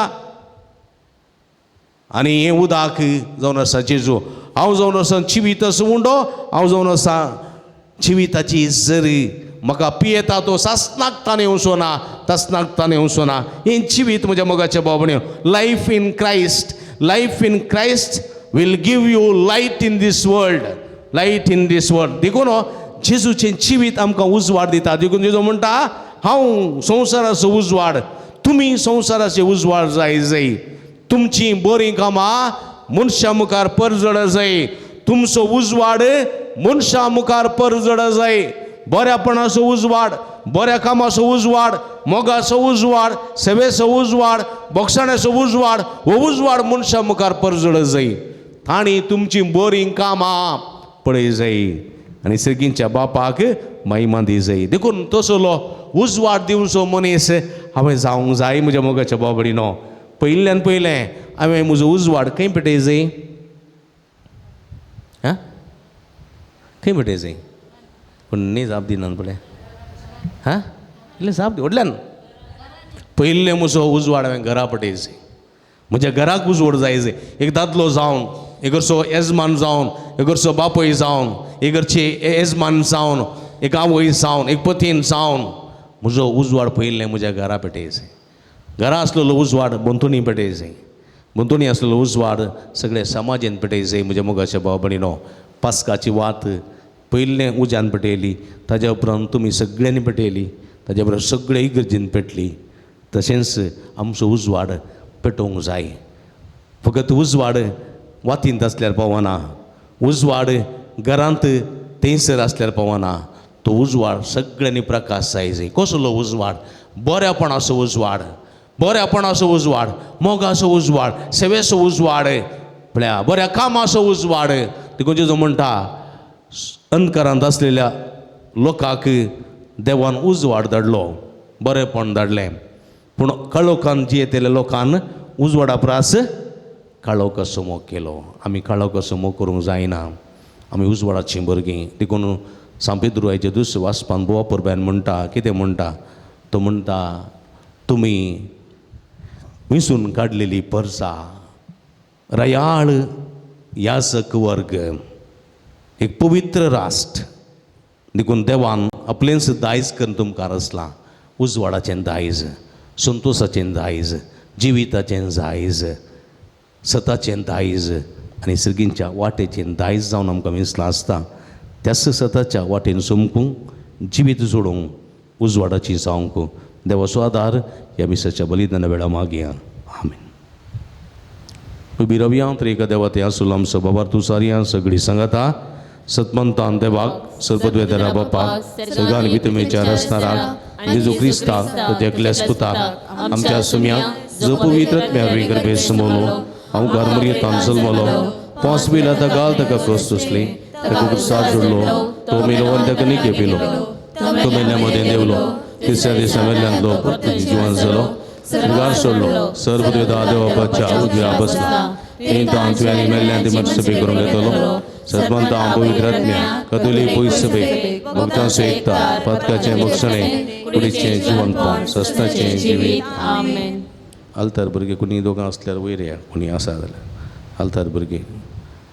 आनी हें उदक जावन आसा जेजू. हांव जावन आसा जिवीताचो उंडो, हांव जावन आसा जिविताची जरी, म्हाका पियेता तो सासनाक ताणें वचो ना, तसनाक ताणें वचो ना. हें जिवीत म्हज्या मोगाच्या भाव भयणीनो. Life in Christ, life in Christ will give you light in this world, light in this world. देखून जेजूचें जिवीत आमकां उजवाड दिता. देखून जेजू म्हणटा हांव संवसाराचो उजवाड, तुमी संवसाराचे उजवाड जाय जाय. तुमचीं बरीं कामां मनशां मुखार परजड जाय, तुमचो उजवाड मनशां मुखार परजड जाय. बऱ्यापणाचो उजवाड, बऱ्या कामाचो उजवाड, मोगाचो उजवाड, सेवेचो उजवाड, बोगसाण्याचो उजवाड, हो उजवाड मनशां मुखार परजड जाय. तांणी तुमचीं बरीं कामां पळय जाय आनी सर्गींच्या बापाक महिमा दी जाय. देखून तसलो उजवाड दिवचो मनीस हांवें जावंक जाय. म्हज्या मोगाच्या भाव भयणीनो, पयल्यान पयलें हांवें म्हजो उजवाड खंय पेटय जाय? आं, खंय पेटय जाय? पूण न्ही जाप दिनात पळय. हां, इल्लें जाप दी व्हडल्यान. पयलें म्हजो उजवाड हांवें घरा पेटय जाय. म्हज्या घराक उजवाड जाय जाय. एक दादलो जावन, एक घरचो येजमान जावन, एक घरचो बापूय जावन, एक घरची येजमान जावन, एक आवय जावन, एक पतीन जावन म्हजो उजवाड पयलें म्हज्या घरा पेटय जाय. घरा आसलेलो उजवाड भोंवतणी पेटय जाय, भोंवतणी आसलेलो उजवाड सगळे समाजेन पेटय जाय. म्हज्या मोगाच्या भाव भयणीनो, पास्काची वात पयलें उज्यान पेटयली, ताज्या उपरांत तुमी सगळ्यांनी पेटयली, ताज्या उपरांत सगळे इगर्जेन पेटली. तशेंच आमचो उजवाड पेटोवंक जाय. फकत उजवाड वातींत आसल्यार पावना, उजवाड घरांत थंयसर आसल्यार पावना, तो उजवाड सगळ्यांनी प्रकाश जाय जाय. कसलो उजवाड? बऱ्यापणाचो उजवाड, बऱ्यापणाचो उजवाड, मोगाचो उजवाड, सेवेचो उजवाड, म्हळ्यार बऱ्या कामाचो उजवाड. देखून जेजू म्हणटा अंधकारांत आसलेल्या लोकांक देवान उजवाड धाडलो, बरेंपण धाडलें, पूण काळोखान जियेतल्या लोकान उजवाडा प्रास काळोखाचो मोग केलो. आमी काळोखाचो मोग करूंक जायना, आमी उजवाडाचीं भुरगीं. देखून सांपेद्रुआयचे दुसरे वाचपान बोवा परब्यान म्हणटा, कितें म्हणटा तो? म्हणटा तुमी विसून काडलेली परसा, रयाळ याजक वर्ग, एक पवित्र राष्ट्र. देखून देवान आपलेंच दायज करून तुमकां रचलां, उजवाडाचें दायज, संतोसाचें दायज, जिविताचें जायज, सताचें दायज आनी सर्गींच्या वाटेचें दायज जावन आमकां विसलां आसता. त्याच सताच्या वाटेन समकूंक, जिवीत जोडूंक, उजवाडाची जावंक देवाचो आदार ह्या मिसाच्या बलिदाना वेळा मागया. आमेन. उबी रावया. त्रिएका देवा ते आसूल आमचो बाबार तूं सारया सगळी सांगाता सतमंतान देवाक सर्वद्वेदरा बापा सगळ्यान वितमेच्या रस्ताराक जेजू क्रिस्ताक तो एकल्याच पुताक आमच्या सुम्याक जो पवित्र आत्म्या गर्भे समवलो हांव मरियेंत जल्मलो पोस बिला ताका ताका खोस सोंसली ताका क्रुसार जोडलो तो मेलो आनी ताका निके पिलो तो मेल्ल्या मदें देंवलो तिसऱ्या दिसा मेल्ल्यांतलो परतून जिवन जालो स्वर्गार सोडलो सर्वदेवता देवाच्या उजव्या बसला थंय तुवें आनी मेल्ल्यान ती मरसभे करूंक येतलो सतमंता पवित्र आत्म्या कदोली पयस सभे भक्तांचो एकता पदकाचें बक्षणें कुडीचें जिवनपण सस्ताचें जिवीत. आमेन. आल्तार भुरगे कोणी दोगां आसल्यार वयर या, कोणी आसा जाल्यार आल्तार भुरगे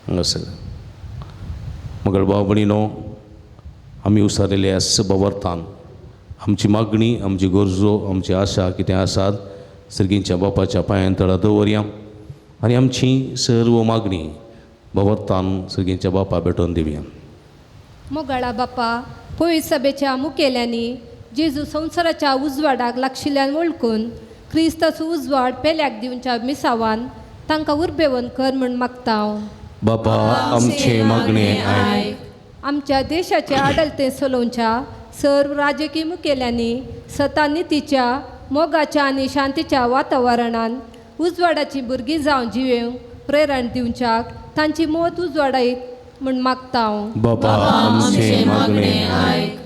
हांगासर. मगळ भाव भयणीनो, आमी उसारिल्ले आस बाबर्थान आमची मागणी, आमची गरजो, आमची आशा कितें आसात सर्गींच्या बापाच्या पांयां तळा दवरया आनी आमची सर्व मागणी बाबर्थान सर्गींच्या बापा भेटोवन दिवया. मोगाळा बापा, पवित्र सभेच्या मुखेल्यांनी जेजू संवसाराच्या उजवाडाक लागशिल्ल्यान वळखून क्रिस्ताचो उजवाड पेल्याक दिवच्या मिसावान तांकां उर्बेवन कर म्हूण मागता हांव. बापा आमचे मागणे आयक. आमच्या देशाचे आडलते चलोवच्या सर्व राजकीय मुखेल्यांनी सतानितीच्या मोगाच्या आनी शांतीच्या वातावरणान उजवाडाची भुरगीं जावन जिवेवंक प्रेरण दिवच्याक तांची मत उजवाडायत म्हूण मागता हांव. बापा आमचे मागणे आयक.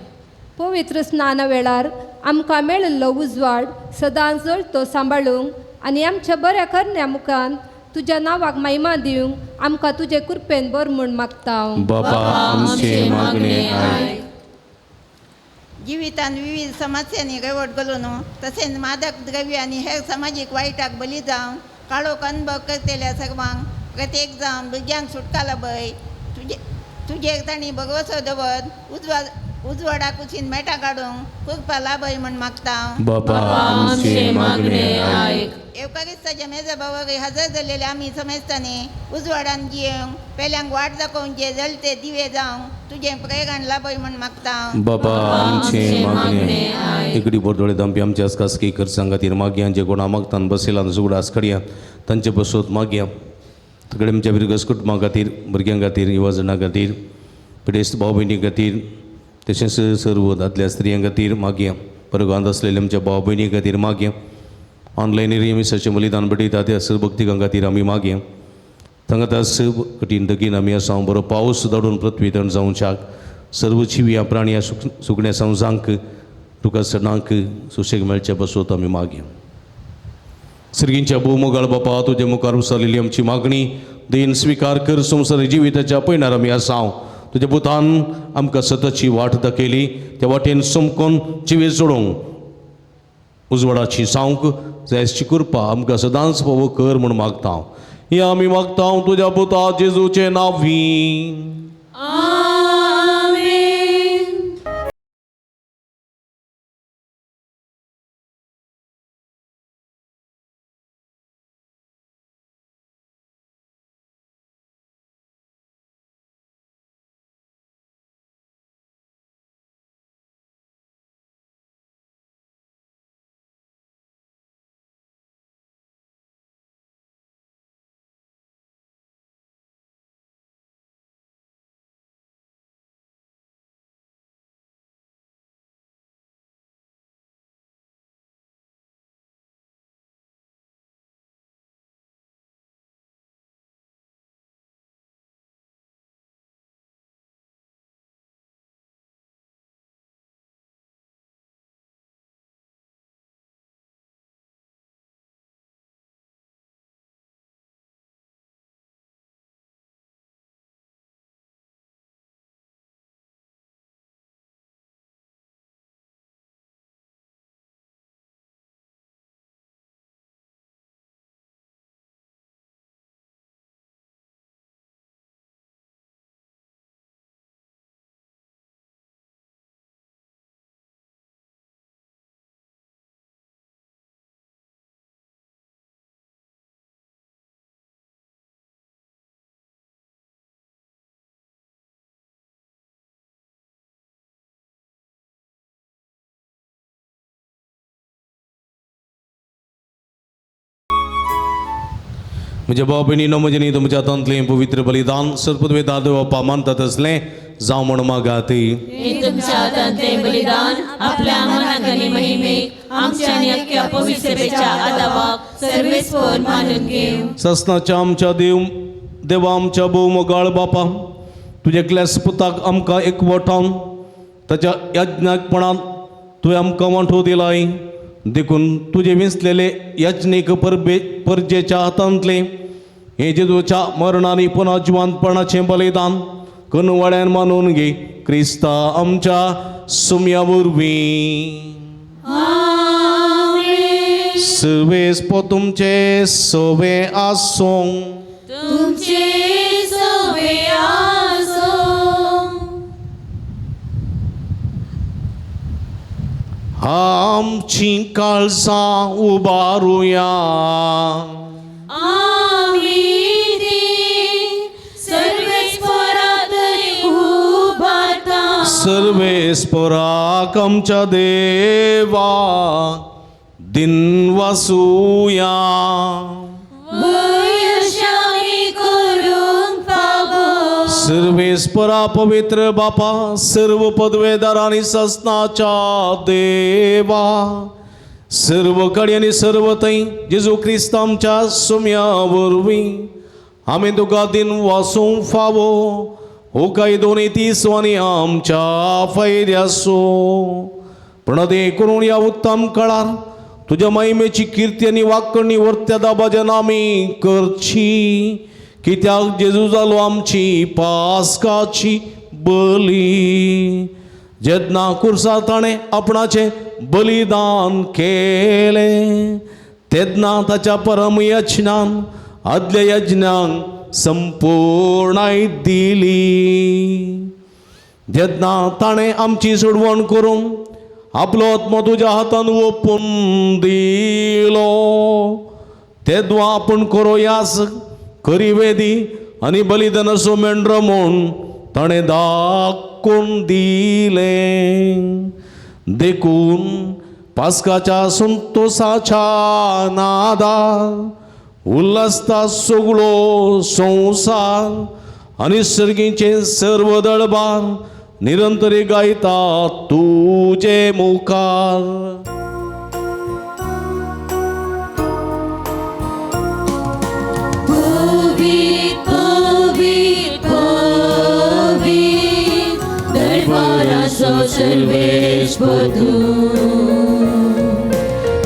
पवित्र स्नाना वेळार आमकां मेळिल्लो उजवाड सदांच जळतो सांबाळूंक आनी आमच्या बऱ्या करण्या मुखान तुज्या नांवाक महिमा दिवंक आमकां तुजे कृपेन बर म्हूण मागता हांव. बापा आमचे मागणे आयक. जिवितान विविध समस्यांनी रेवट घालून तसेच मादक द्रव्य आनी हेर समाजीक वायटाक बली जावन काळोख अनुभव करतल्या सर्वांक प्रत्येक जावन भुरग्यांक सुटका लाभय. तुजे तुजेर तांणी भरवसो दवर उजवाडा कुशीन मेटां काडूंक कृपा लाभय म्हूण मागता. बापा आमचे मागणे आयक. एवकारिस्ताच्या मेजा बावरी हजर जाल्लेले आमी समेस्तांनी उजवाडान जियेवंक पेल्यांक वाट दाखोवंक जे जलते दिवे जावंक तुजें प्रेरण लाभय म्हूण मागता. बापा आमचे मागणे. इकडी बोरदोळे दामपी आमच्या खासगी खर्चां खातीर मागया, जे कोणा मागतान बसयला सुगडास काडया तांचे बसोत मागया. सगळे आमच्या बिरगस कुटुंबा खातीर, भुरग्यां खातीर, युवा खातीर, पिडेस्त भाव भयणी खातीर, तशेंच सर्व दादल्या स्त्रियां खातीर मागया. परगांत आसलेल्या आमच्या भाव भयणी खातीर मागया. ऑनलायन मिसाचें बलिदान भेटयता त्या सर्व भक्तिकां खातीर आमी मागया. तांकां कठीण दगीन आमी आसा बरो पावस धाडून पृथ्वी तण जावच्याक सर्व जिवया प्राणया सुकण्या संवसांक तुका सणांक सुशेग मेळचे बसोत आमी मागया. सर्गींच्या भोवमोगाळ बापा, तुजे मुखार उसारलेली आमची मागणी दयेन स्विकार कर. संवसारी जिविताच्या पयणार आमी आसा तुज्या पुतान आमकां सतची वाट दाखयली त्या वाटेन समकोन जिवीत जोडूंक उजवाडाची जावंक जायची कृपा आमकां सदांच फावो कर म्हूण मागता. हे आमी मागता तुज्या पुता जेजूचें नांवी. म्हज्या भाव भयणीनो, म्हजें न्ही तुमच्या हातांतलें पवित्र बलिदान सरपदवे दादो मानतात तसलें जावं म्हण मागात. हे तुमच्या हातांतलें बलिदान आपल्या मनाक आनी महिमेक आमच्या आनी अख्ख्या पवित्र सभेच्या आदावाक सर्वेस्पर मानून घेवं. ससनाच्या आमच्या देव देवा, आमच्या भोव मोगाळ बापा, तुज्या एकल्याच पुताक आमकां एकवटावन ताच्या यज्ञाकपणांत तुवें आमकां वांटो दिलाय. देखून तुजें विंचलेले यज्ञीक परबे परजेच्या हातांतलें हें जेजूच्या मरणांनी पुनः जिवंतपणाचें बलिदान कनवाड्यान मानून घे क्रिस्ता आमच्या सुम्या वरवीं. सर्वेस्पर तुमचे सवे आसूं. तुमचे सवे आसूं. आमची काळजां उबारुया. आमी ती सर्वेस्परात उबारता. सर्वेस्पराक आमच्या देवा दिनवासुया. वयशामी करूंक फावो. सर्वेस्परा पवित्र बापा, सर्व पदवेदार आनी ससनाच्या देवा, सर्व कडेन आनी सर्व थंय जेजू क्रिस्त आमच्या सुम्या वरवीं आमी तुका दिन वासूंक फावो. हो कायदो न्ही तीस आनी आमच्या फायद्याचो प्रणदे करून ह्या उत्तम काळार तुज्या महिमेची किर्ती आनी वाकणी वर्त्या दाबाज्यान आमी करची. कित्याक जेजू जालो आमची पास्काची बली. जेन्ना कुर्सा ताणें आपणाचें बलिदान केलें तेन्ना ताच्या परम यज्ञान आदल्या यज्ञांक संपूर्णाय दिली. जेन्ना ताणें आमची सोडवण करूंक आपलो आत्मो तुज्या हातान ओपून दिलो तेदवा आपूण करो यास खरी वेदी आनी बलिदानाचो मेंढरो म्हूण ताणें दाखोवन दिलें. देखून पास्काच्या संतोसाच्या नादार उल्हासता सगळो संवसार आनी सर्गीचें सर्व दळबार निरंतरी गायता तुजे मुखार. पवित्र पवित्र पवित्र दरबाराचो सर्वेस्पर तूं.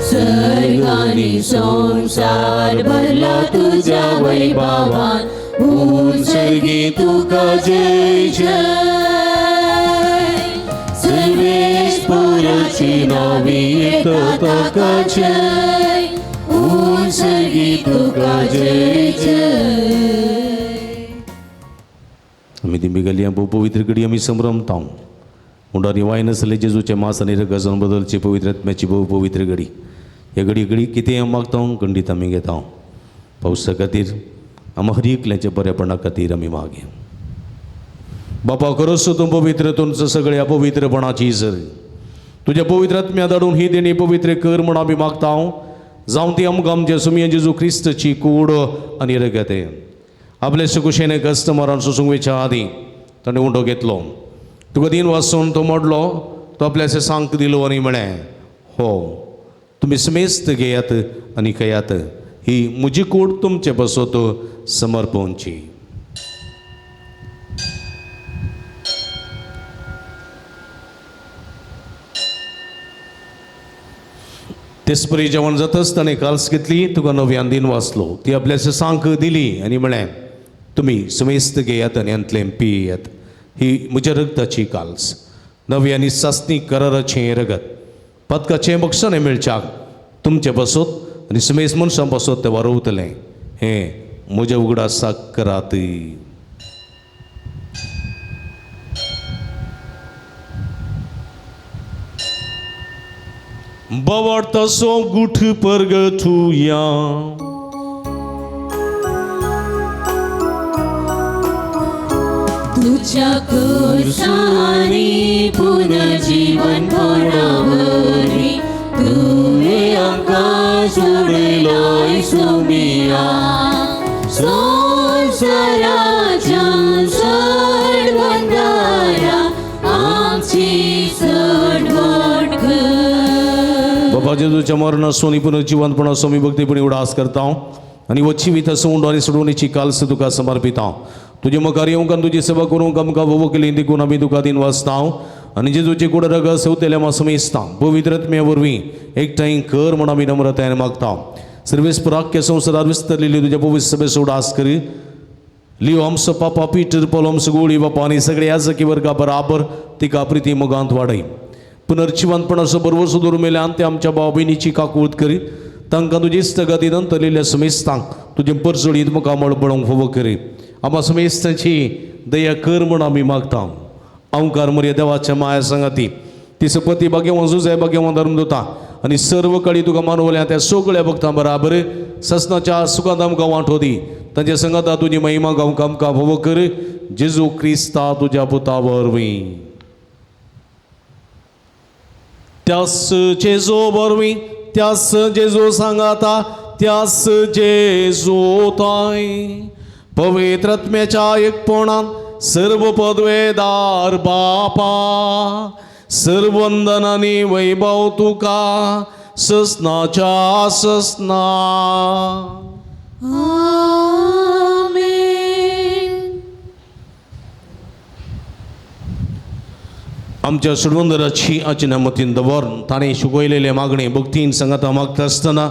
सर्ग आनी संवसार भरला तुज्या वैभवान. उंचगी तुका जय जय. सर्वेस्पराची नावी येता ताका जय. उंचगी तुका जय जय. आमी दिंबी गेली भोव पवित्र घडी आमी संभ्रमता. मुंडारी वायन आसले जेजूचे मास आनी रगजान बदलची पवित्र आत्म्याची भोव पवित्र घडी. ह्या घडी घडी कितें हांव मागता खंडीत आमी घेता. पावसा खातीर आमी हर एकल्याच्या बरेपणा खातीर आमी मागया. बापा खरोच तूं पवित्र, तुमचो सगळ्या पवित्रपणाची सर तुज्या पवित्र आत्म्या धाडून ही देणी पवित्र कर म्हूण आमी मागता. जावं ती आमकां आमच्या सुमया जेजू क्रिस्तची कूड आनी रगत. आपले सुकुशेने कस्टमरान सोसूंक वयच्या आदीं ताणें उंडो घेतलो, तुका दिन वासून तो मोडलो, तो आपल्या सांक दिलो आनी म्हळें, हो तुमी समेस्त घेयात आनी खेयात, ही म्हजी कूड तुमचे पासत समर्पणची. तेचपरी जेवण जातच ताणें काल्स घेतली, तुका नव्यान दिन वाचलो, ती आपल्या सांक दिली आनी म्हळें, तुमी समेस्त घेयात आनी हांतलें पियात, ही म्हज्या रगताची काल्स, नवी आनी सासणी कराराचें रगत, पदकाचें बक्षणें मेळच्याक तुमचे पासत आनी समेस्त मनशां पासत तें वारवतलें. हें म्हज्या उगडासाक करात. बवडतसो गुठ परगठुया. तुझ्या कुर्सानी पुनर्जीवन पणावरी तुवें आमकां सोडयलोय सुमिया. संवसाराच्या सोडवणदारा आमची सोडवण कर. बाबा जेजूच्या मरणासून आणि पुनर्जिवंतपणासून मी भक्तीपणी उडास करता आनी वचिवीत आसून आनी सोडवणीची कालस तुका समर्पिता. तुजे मुखार येवंक आनी तुजी सेवा करूंक आमकां वोवो केली देखून आमी तुका दिन वाचता आनी जेजूची कुड रगत सेवतेल्या मासमेस्ता पवित्र आत्म्या वरवीं एकठांय कर म्हूण आमी नम्रतायेन मागता. सर्वेस्पर आख्ख्या संवसारार विस्तरलेली तुज्या पवित्र सभेचो उडास करी. लियो आमचो पापा पीटर पॉल आमचो गोळी बापा आनी सगळे याजकी वर्गा बराबर तिका प्रिती मोगांत वाडय. पुनर्जिवंतपणाचो बरवसो दवरून मेल्यान ते आमच्या भाव भयणीची काकूत करी. तांकां तुजी इश्टगती नंतरलेल्या समेस्तांक तुजें परजळीत मुखामळ पळोवंक फावो करी. आमकां समेस्तांची दया कर म्हूण आमी मागता. अंकार मरिया देवाच्या माया सांगाती ती सपती भाग्यवान जुजाय भाग्यवान धर्म दिता आनी सर्व कळी तुका मानवल्या त्या सगळ्या भक्तां बराबर ससनाच्या सुखांत आमकां वांटो दी. तांच्या संगाता तुजी महिमा गावंक आमकां फावो कर. जेजू क्रिस्ता तुज्या पुता वरवीं. त्यास जेजू वरवीं, त्यास जेजू सांगाता, त्यास जेजू ताय पवित्र आत्म्याच्या एकपणान सर्व पदवेदार बापा सर्वंदन आनी वैभव तुका ससनाच्या ससना. आमेन. आमच्या सोडवंदराची आचिनामतीन दवर ताणें शिकयलेले मागणे भक्तीन सांगाता मागता आसतना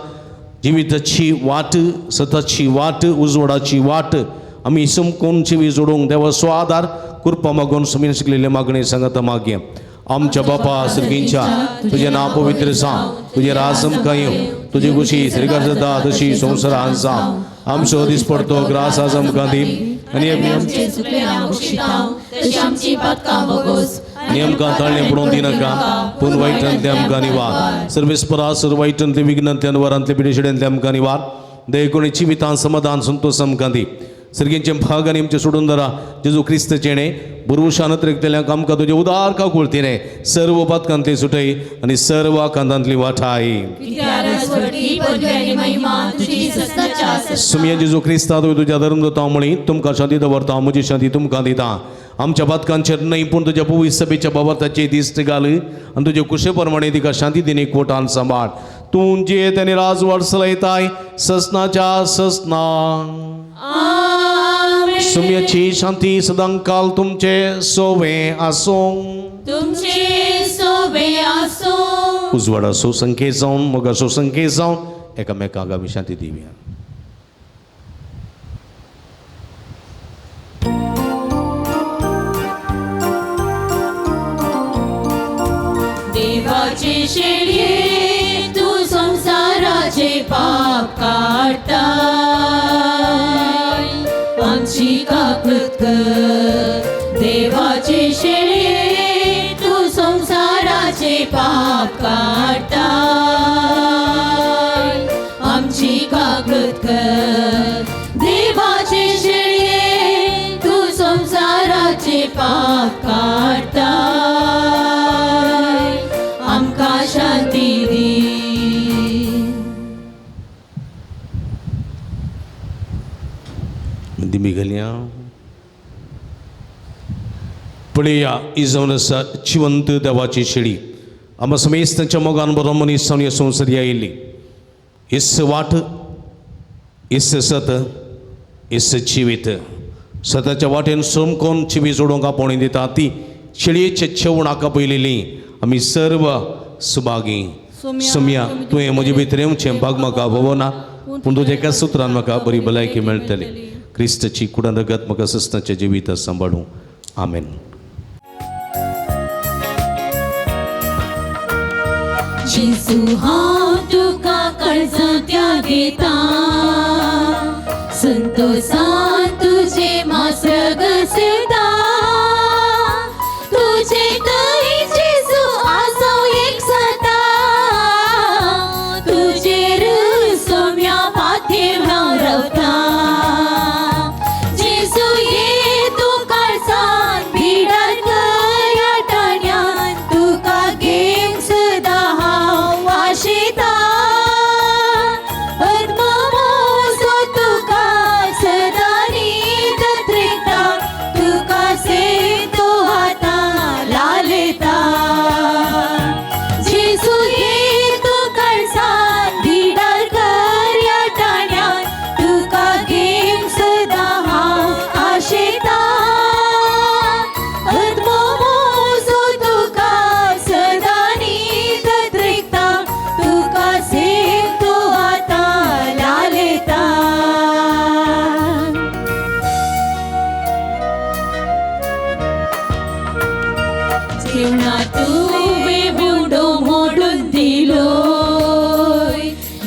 जिविताची वाट, सताची वाट, उजवाडाची वाट आमी समकोन जिवी जोडूंक देवाचो आदार कृपा मागून समीन शिकलेले मागणे सांगाता मागया. आमच्या बापा सर्गींच्या तुजें नांव पवित्र जावं, तुजें राज आमकां येवं, तुजी खुशी स्वर्गार जाता तशी संवसारांत जावं. आमचो दीस पडतो ग्रास आज आमकां दी आनी आमचे चुकले आमकां बक्षितांव तशी आमची पातकां बोगोस आनी आमकां ताळणें पडोवन दिनाका, पूण वायटांतलें आमकां निवार. सर्वेस्परा सर्व वायटांतलें विघ्नांतल्यान वरांतलें पिडेशिड्यांतलें आमकां निवार. दयेकोणी जिवितान समाधान संतोष आमकां दी. सर्गींचे भाग आनी आमचे सोडून धरा जेजू क्रिस्त चेणे बुरवशान अतिरिक्तल्यांक आमकां तुजें उदार काकुळतीने सर्व पातकांतली सुटय आनी सर्व आकांतांतली वाठाय. सुमया जेजू क्रिस्ता तुवें तुज्या धर्म दवरता म्हळी तुमकां शांती दवरता, म्हजी शांती तुमकां दिता. आमच्या पातकांचेर न्हय पूण तुज्या पवित्र सभेच्या बाबताची दिश्ट घाल आनी तुजे कुशे प्रमाणे तिका शांती दिनी कोटान सांबाळ. तूं जियेत आनी राजवाड चलयताय ससनाच्या ससना. सुम्याची शांती सदांकाल तुमचे सोवे आसूं. तुमचे सोवे आसूं. उजवाडाचो संकेत जावन मोगाचो संकेत जावन एकामेकाक आमी शांती दिवया. देवाचे शेळये तूं संवसाराचे पाप काडटाय, आमची काकूत कर. देवाचे शेळये तूं संवसाराचे पाप काडटाय, आमची काकूत कर. देवाचे शेळये तूं संवसाराचे पाप काडटाय, आमकां शांती दी. दिमी घालया. पळया ही जावन आसा जिवंत देवाची शेळी. आमकां समेस्तांच्या मोगान बरो मनीस जावन ह्या संवसार आयिल्ली. इस वाट, इस सत, इस जिवीत. सताच्या वाटेन समकोन जिवी जोडूंक आपोवणी दिता ती शेळयेचे छेवणाक पयलेली आमी सर्व सुभागी. सुमया तुवें म्हजे भितर येवचें भाग म्हाका भोवना, पूण तुज्या एका सुत्रान म्हाका बरी भलायकी मेळटली. क्रिस्ताची कुडान रगत म्हाका सस्नाचें जिवीत सांबाळूं. आमेन. जेजू हांव तुका काळजांत घेता, संतोषान तुजे मास्र घसता, तुजे थंय जेजू आसो एक सता, तुजेर सोम्या माथेर हांव रावता. जेजू ये तूं काळजान भिडार कर ह्या ठाण्यान, तुका घेवंक सदां हांव आशेता. आत्मो म्हजो तुका तेवणा तुवें उडो मोडून दिलोय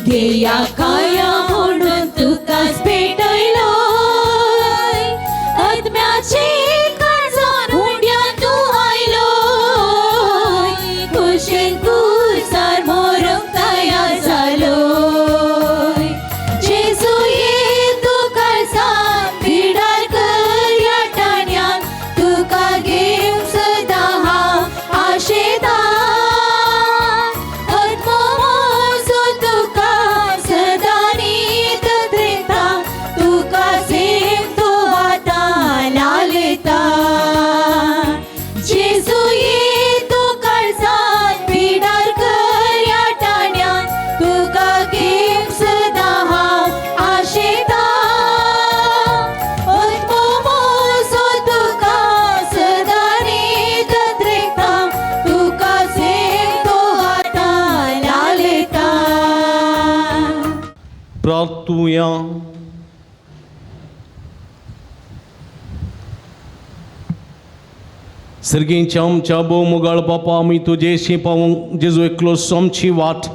घेया काया म्हणून तुकाच पेटयलोय आत्म्याचे काळजान हुंड्यान तूं आयलोय कुशीन कुसार मोरूंक तयार जालोय जेजू ये तूं काळजान बिडार कर ह्या ठाण्यान तुका घेवंक सदां हांव आशेतां आत्मो म्हजो तुका सदां नीत त्रेता तुका सेम तो आतां लालता जेजू ये तूं काळजान बिडार कर ह्या ठाण्यान तुका घेवंक सदां हांव आशेतां आत्मो म्हजो तुका सदां नीत त्रेता तुका सेम तो आतां लालता. प्रार्थुया. सर्गींच्या आमच्या भोव मोगाळ बापा, आमी तुजेशी पावूंक जेजू एकलोच आमची वाट.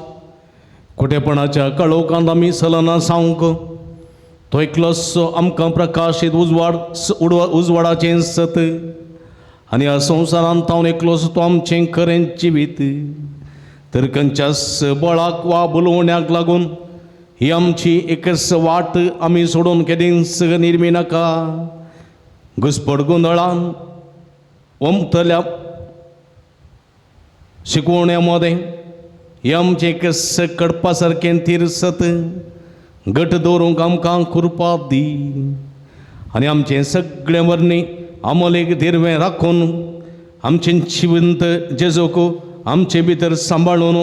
खोटेपणाच्या कळोवकांत आमी सलना सांवंक तो एकलोच आमकां प्रकाशीत उजवाड उजवाडाचें सत आनी ह्या संवसारांत तावन एकलोच तो आमचें खरें जिवीत. तर खंयच्याच बळाक वा बोलोवण्याक लागून ही आमची एकच वाट आमी सोडून केदींच निर्मी नाका. घुसपड गोंदळान ओमतल्या शिकवण्या मदें हें आमचें एकच कडपा सारकें तिरसत घट दवरूंक आमकां कृपा दी आनी आमचें सगळें वरनी आमोलेक दिरवें राखून आमचें जिवंत जेजूक आमचे भितर सांबाळून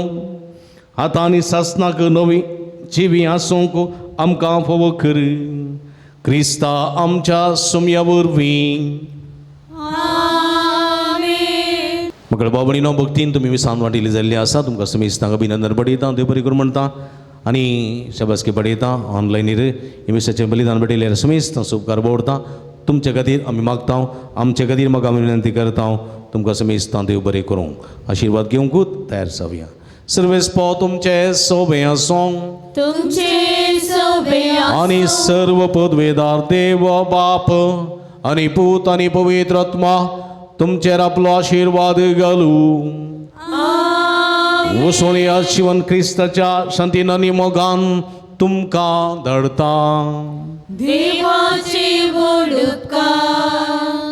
आतां आनी सासनाक नवी जिवी आसूंक आमकां फावो कर. क्रिस्ता आमच्या सुमया वरवीं. मगळ बाबणीनो भक्तीन तुमी विसान वांटिल्ली जाल्ली आसा. तुमकां समेस्तांक अभिनंदन पडयता, देव बरी करूं म्हणटा आनी शाबासकी पडयता. ऑनलायनीर मिसाचें बलिदान भेटयल्यार समेस्तां उपकार बोडता. तुमचे खातीर आमी मागता, आमचे खातीर म्हाका आमी विनंती करता. तुमकां समेस्तां देव बरें करूं आशिर्वाद घेवंकूच तयार जावया. सर्वेस पाव तुमचे सोबे आसूं तुमचे सोबे आनी सर्व पदवेदार देव बाप आनी पूत आनी पवित्र आत्मा तुमचेर आपलो आशिर्वाद घालू. वचून ह्या शिवन क्रिस्ताच्या शांतीन आनी मोगान तुमकां धाडता. देवाचे व्हड उपकार.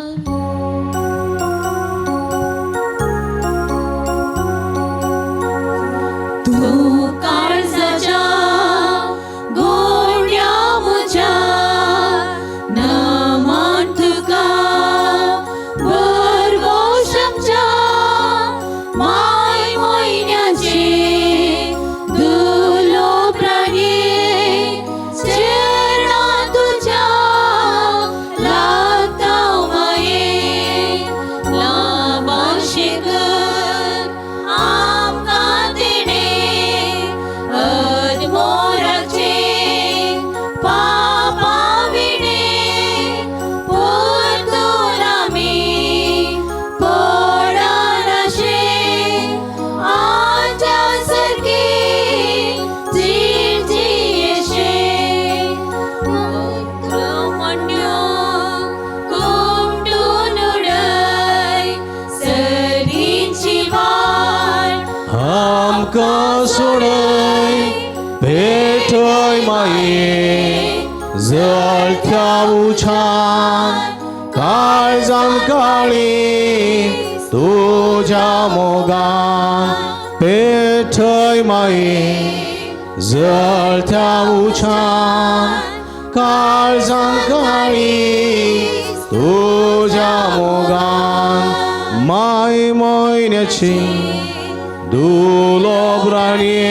तूं काळजाच्या गोंड्या म्हज्या नमान तुका भरवंश आमच्या माय म्हयन्याचे दुलो प्राणी चरणा तुज्या लागता माये लाभाशे कर आमकां तिणें अदमोराचे पापा विणें परतून आमी पडनाशे आमच्या सारके जिरजियेशे मूत्रमण्यो कुमटून उडय सरीची वाट आमकां सोडय भेटय माये जळत्या उछान काळजान काळी तुज्या मोगान पेठय माये जळत्या उछान काळजान काळी तुज्या मोगान माय म्हयन्याची दुलोब्राणये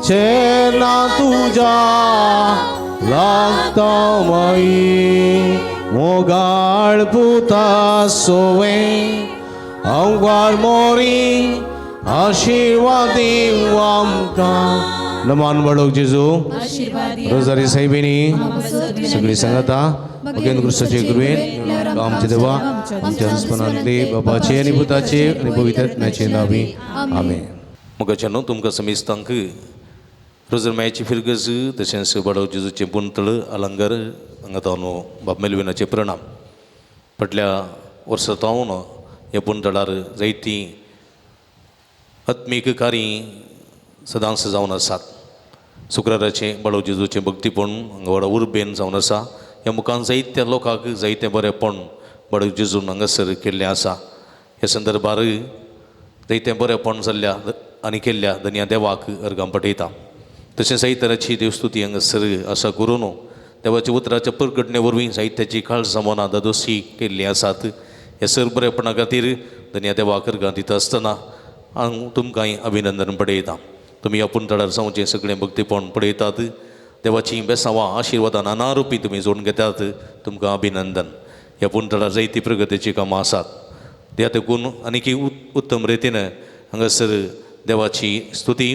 चेरना तुज्या लागता माई मोगाळ पुता सोवे अंगार मोरी आशीर्वाद दिवं आमकां. नमान बाळोक जेजू, रोजारी साहेबिनी सगळी सांगता भगेन क्रिस्ताचे कृपेन आमचे देवा आमच्या हस्पनांतले बापाचे आनी पुताचे आनी पवित्र आत्म्याचे नावी आमेन. मोगाच्या न्हू तुमकां समेस्तांक रोजर मायाची फिरगज तशेंच बाळोक जेजूचें पुंतळ अलंगर हांगा तावन बाब मेलविनाचे प्रणाम. फाटल्या वर्सा तावन ह्या पुंतळार जायतीं आत्मीक कार्य सदांच जावन आसात. शुक्राराचें बाळोक जेजूचें भक्तीपण हांगा व्हडा उर्बेन जावन आसा. ह्या मुखान जायत्या लोकांक जायतें बरेंपण बाळोक जेजून हांगासर केल्लें आसा. ह्या संदर्भार जायतें बरेंपण जाल्ल्या आनी केल्ल्या धनया देवाक अर्गां पठयता. तशें जायतराची देवस्तुती हांगासर आसा करून देवाच्या उतराच्या परगटणे वरवीं जायत्याची काळजां मनां दादोशी केल्लीं आसात. ह्या सर बरेपणा खातीर धनया देवाक अर्गां दिता आसतना हांव तुमकांय अभिनंदन पडयता. तुमी आपूण तळार जावचें सगळें भक्तीपण पळयतात. देवाचीं बेसांवां आशिर्वादां नाना रुपी तुमी जोडून घेतात. तुमकां अभिनंदन. ह्या पुणतळार जायती प्रगतीचीं कामां आसात. त्या देखून आनीकय उत्तम रितीन हांगासर देवाची स्तुती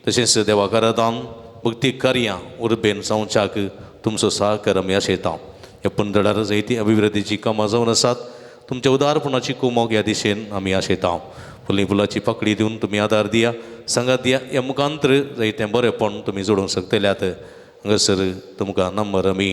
तशेंच देवाक आराधन भक्ती कार्यां उर्बेन जावच्याक तुमचो सहकार आमी आशयता. ह्या पुणतळार जायती अभिवृद्धीचीं कामां जावन आसात. तुमच्या उदारपणाची कुमोक ह्या दिशेन आमी आशयता. फुली फुलाची पाकळी दिवन तुमी आदार दिया, सांगात दिया. ह्या मुखांतर जायतें बरेंपण तुमी जोडूंक शकतल्यात. हांगासर तुमकां नंबर आमी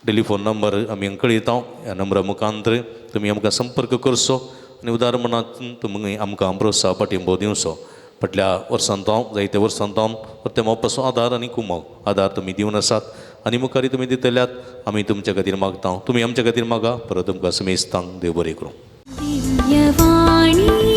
टेलिफोन नंबर आमी कळयता. ह्या नंबरा मुखांतर तुमी आमकां संपर्क करचो आनी उदार मनात तुमी आमकां प्रोत्साह पाठिंबो दिवचो. फाटल्या वर्सान हांव जायत्या वर्सान हांव परते मोपाचो आदार आनी कुमोक आदार तुमी दिवन आसात आनी मुखारय तुमी दितल्यात. आमी तुमच्या खातीर मागता, तुमी आमच्या खातीर मागा. परत तुमकां समेस्तांक देव बरें करूं. दिव्यवाणी.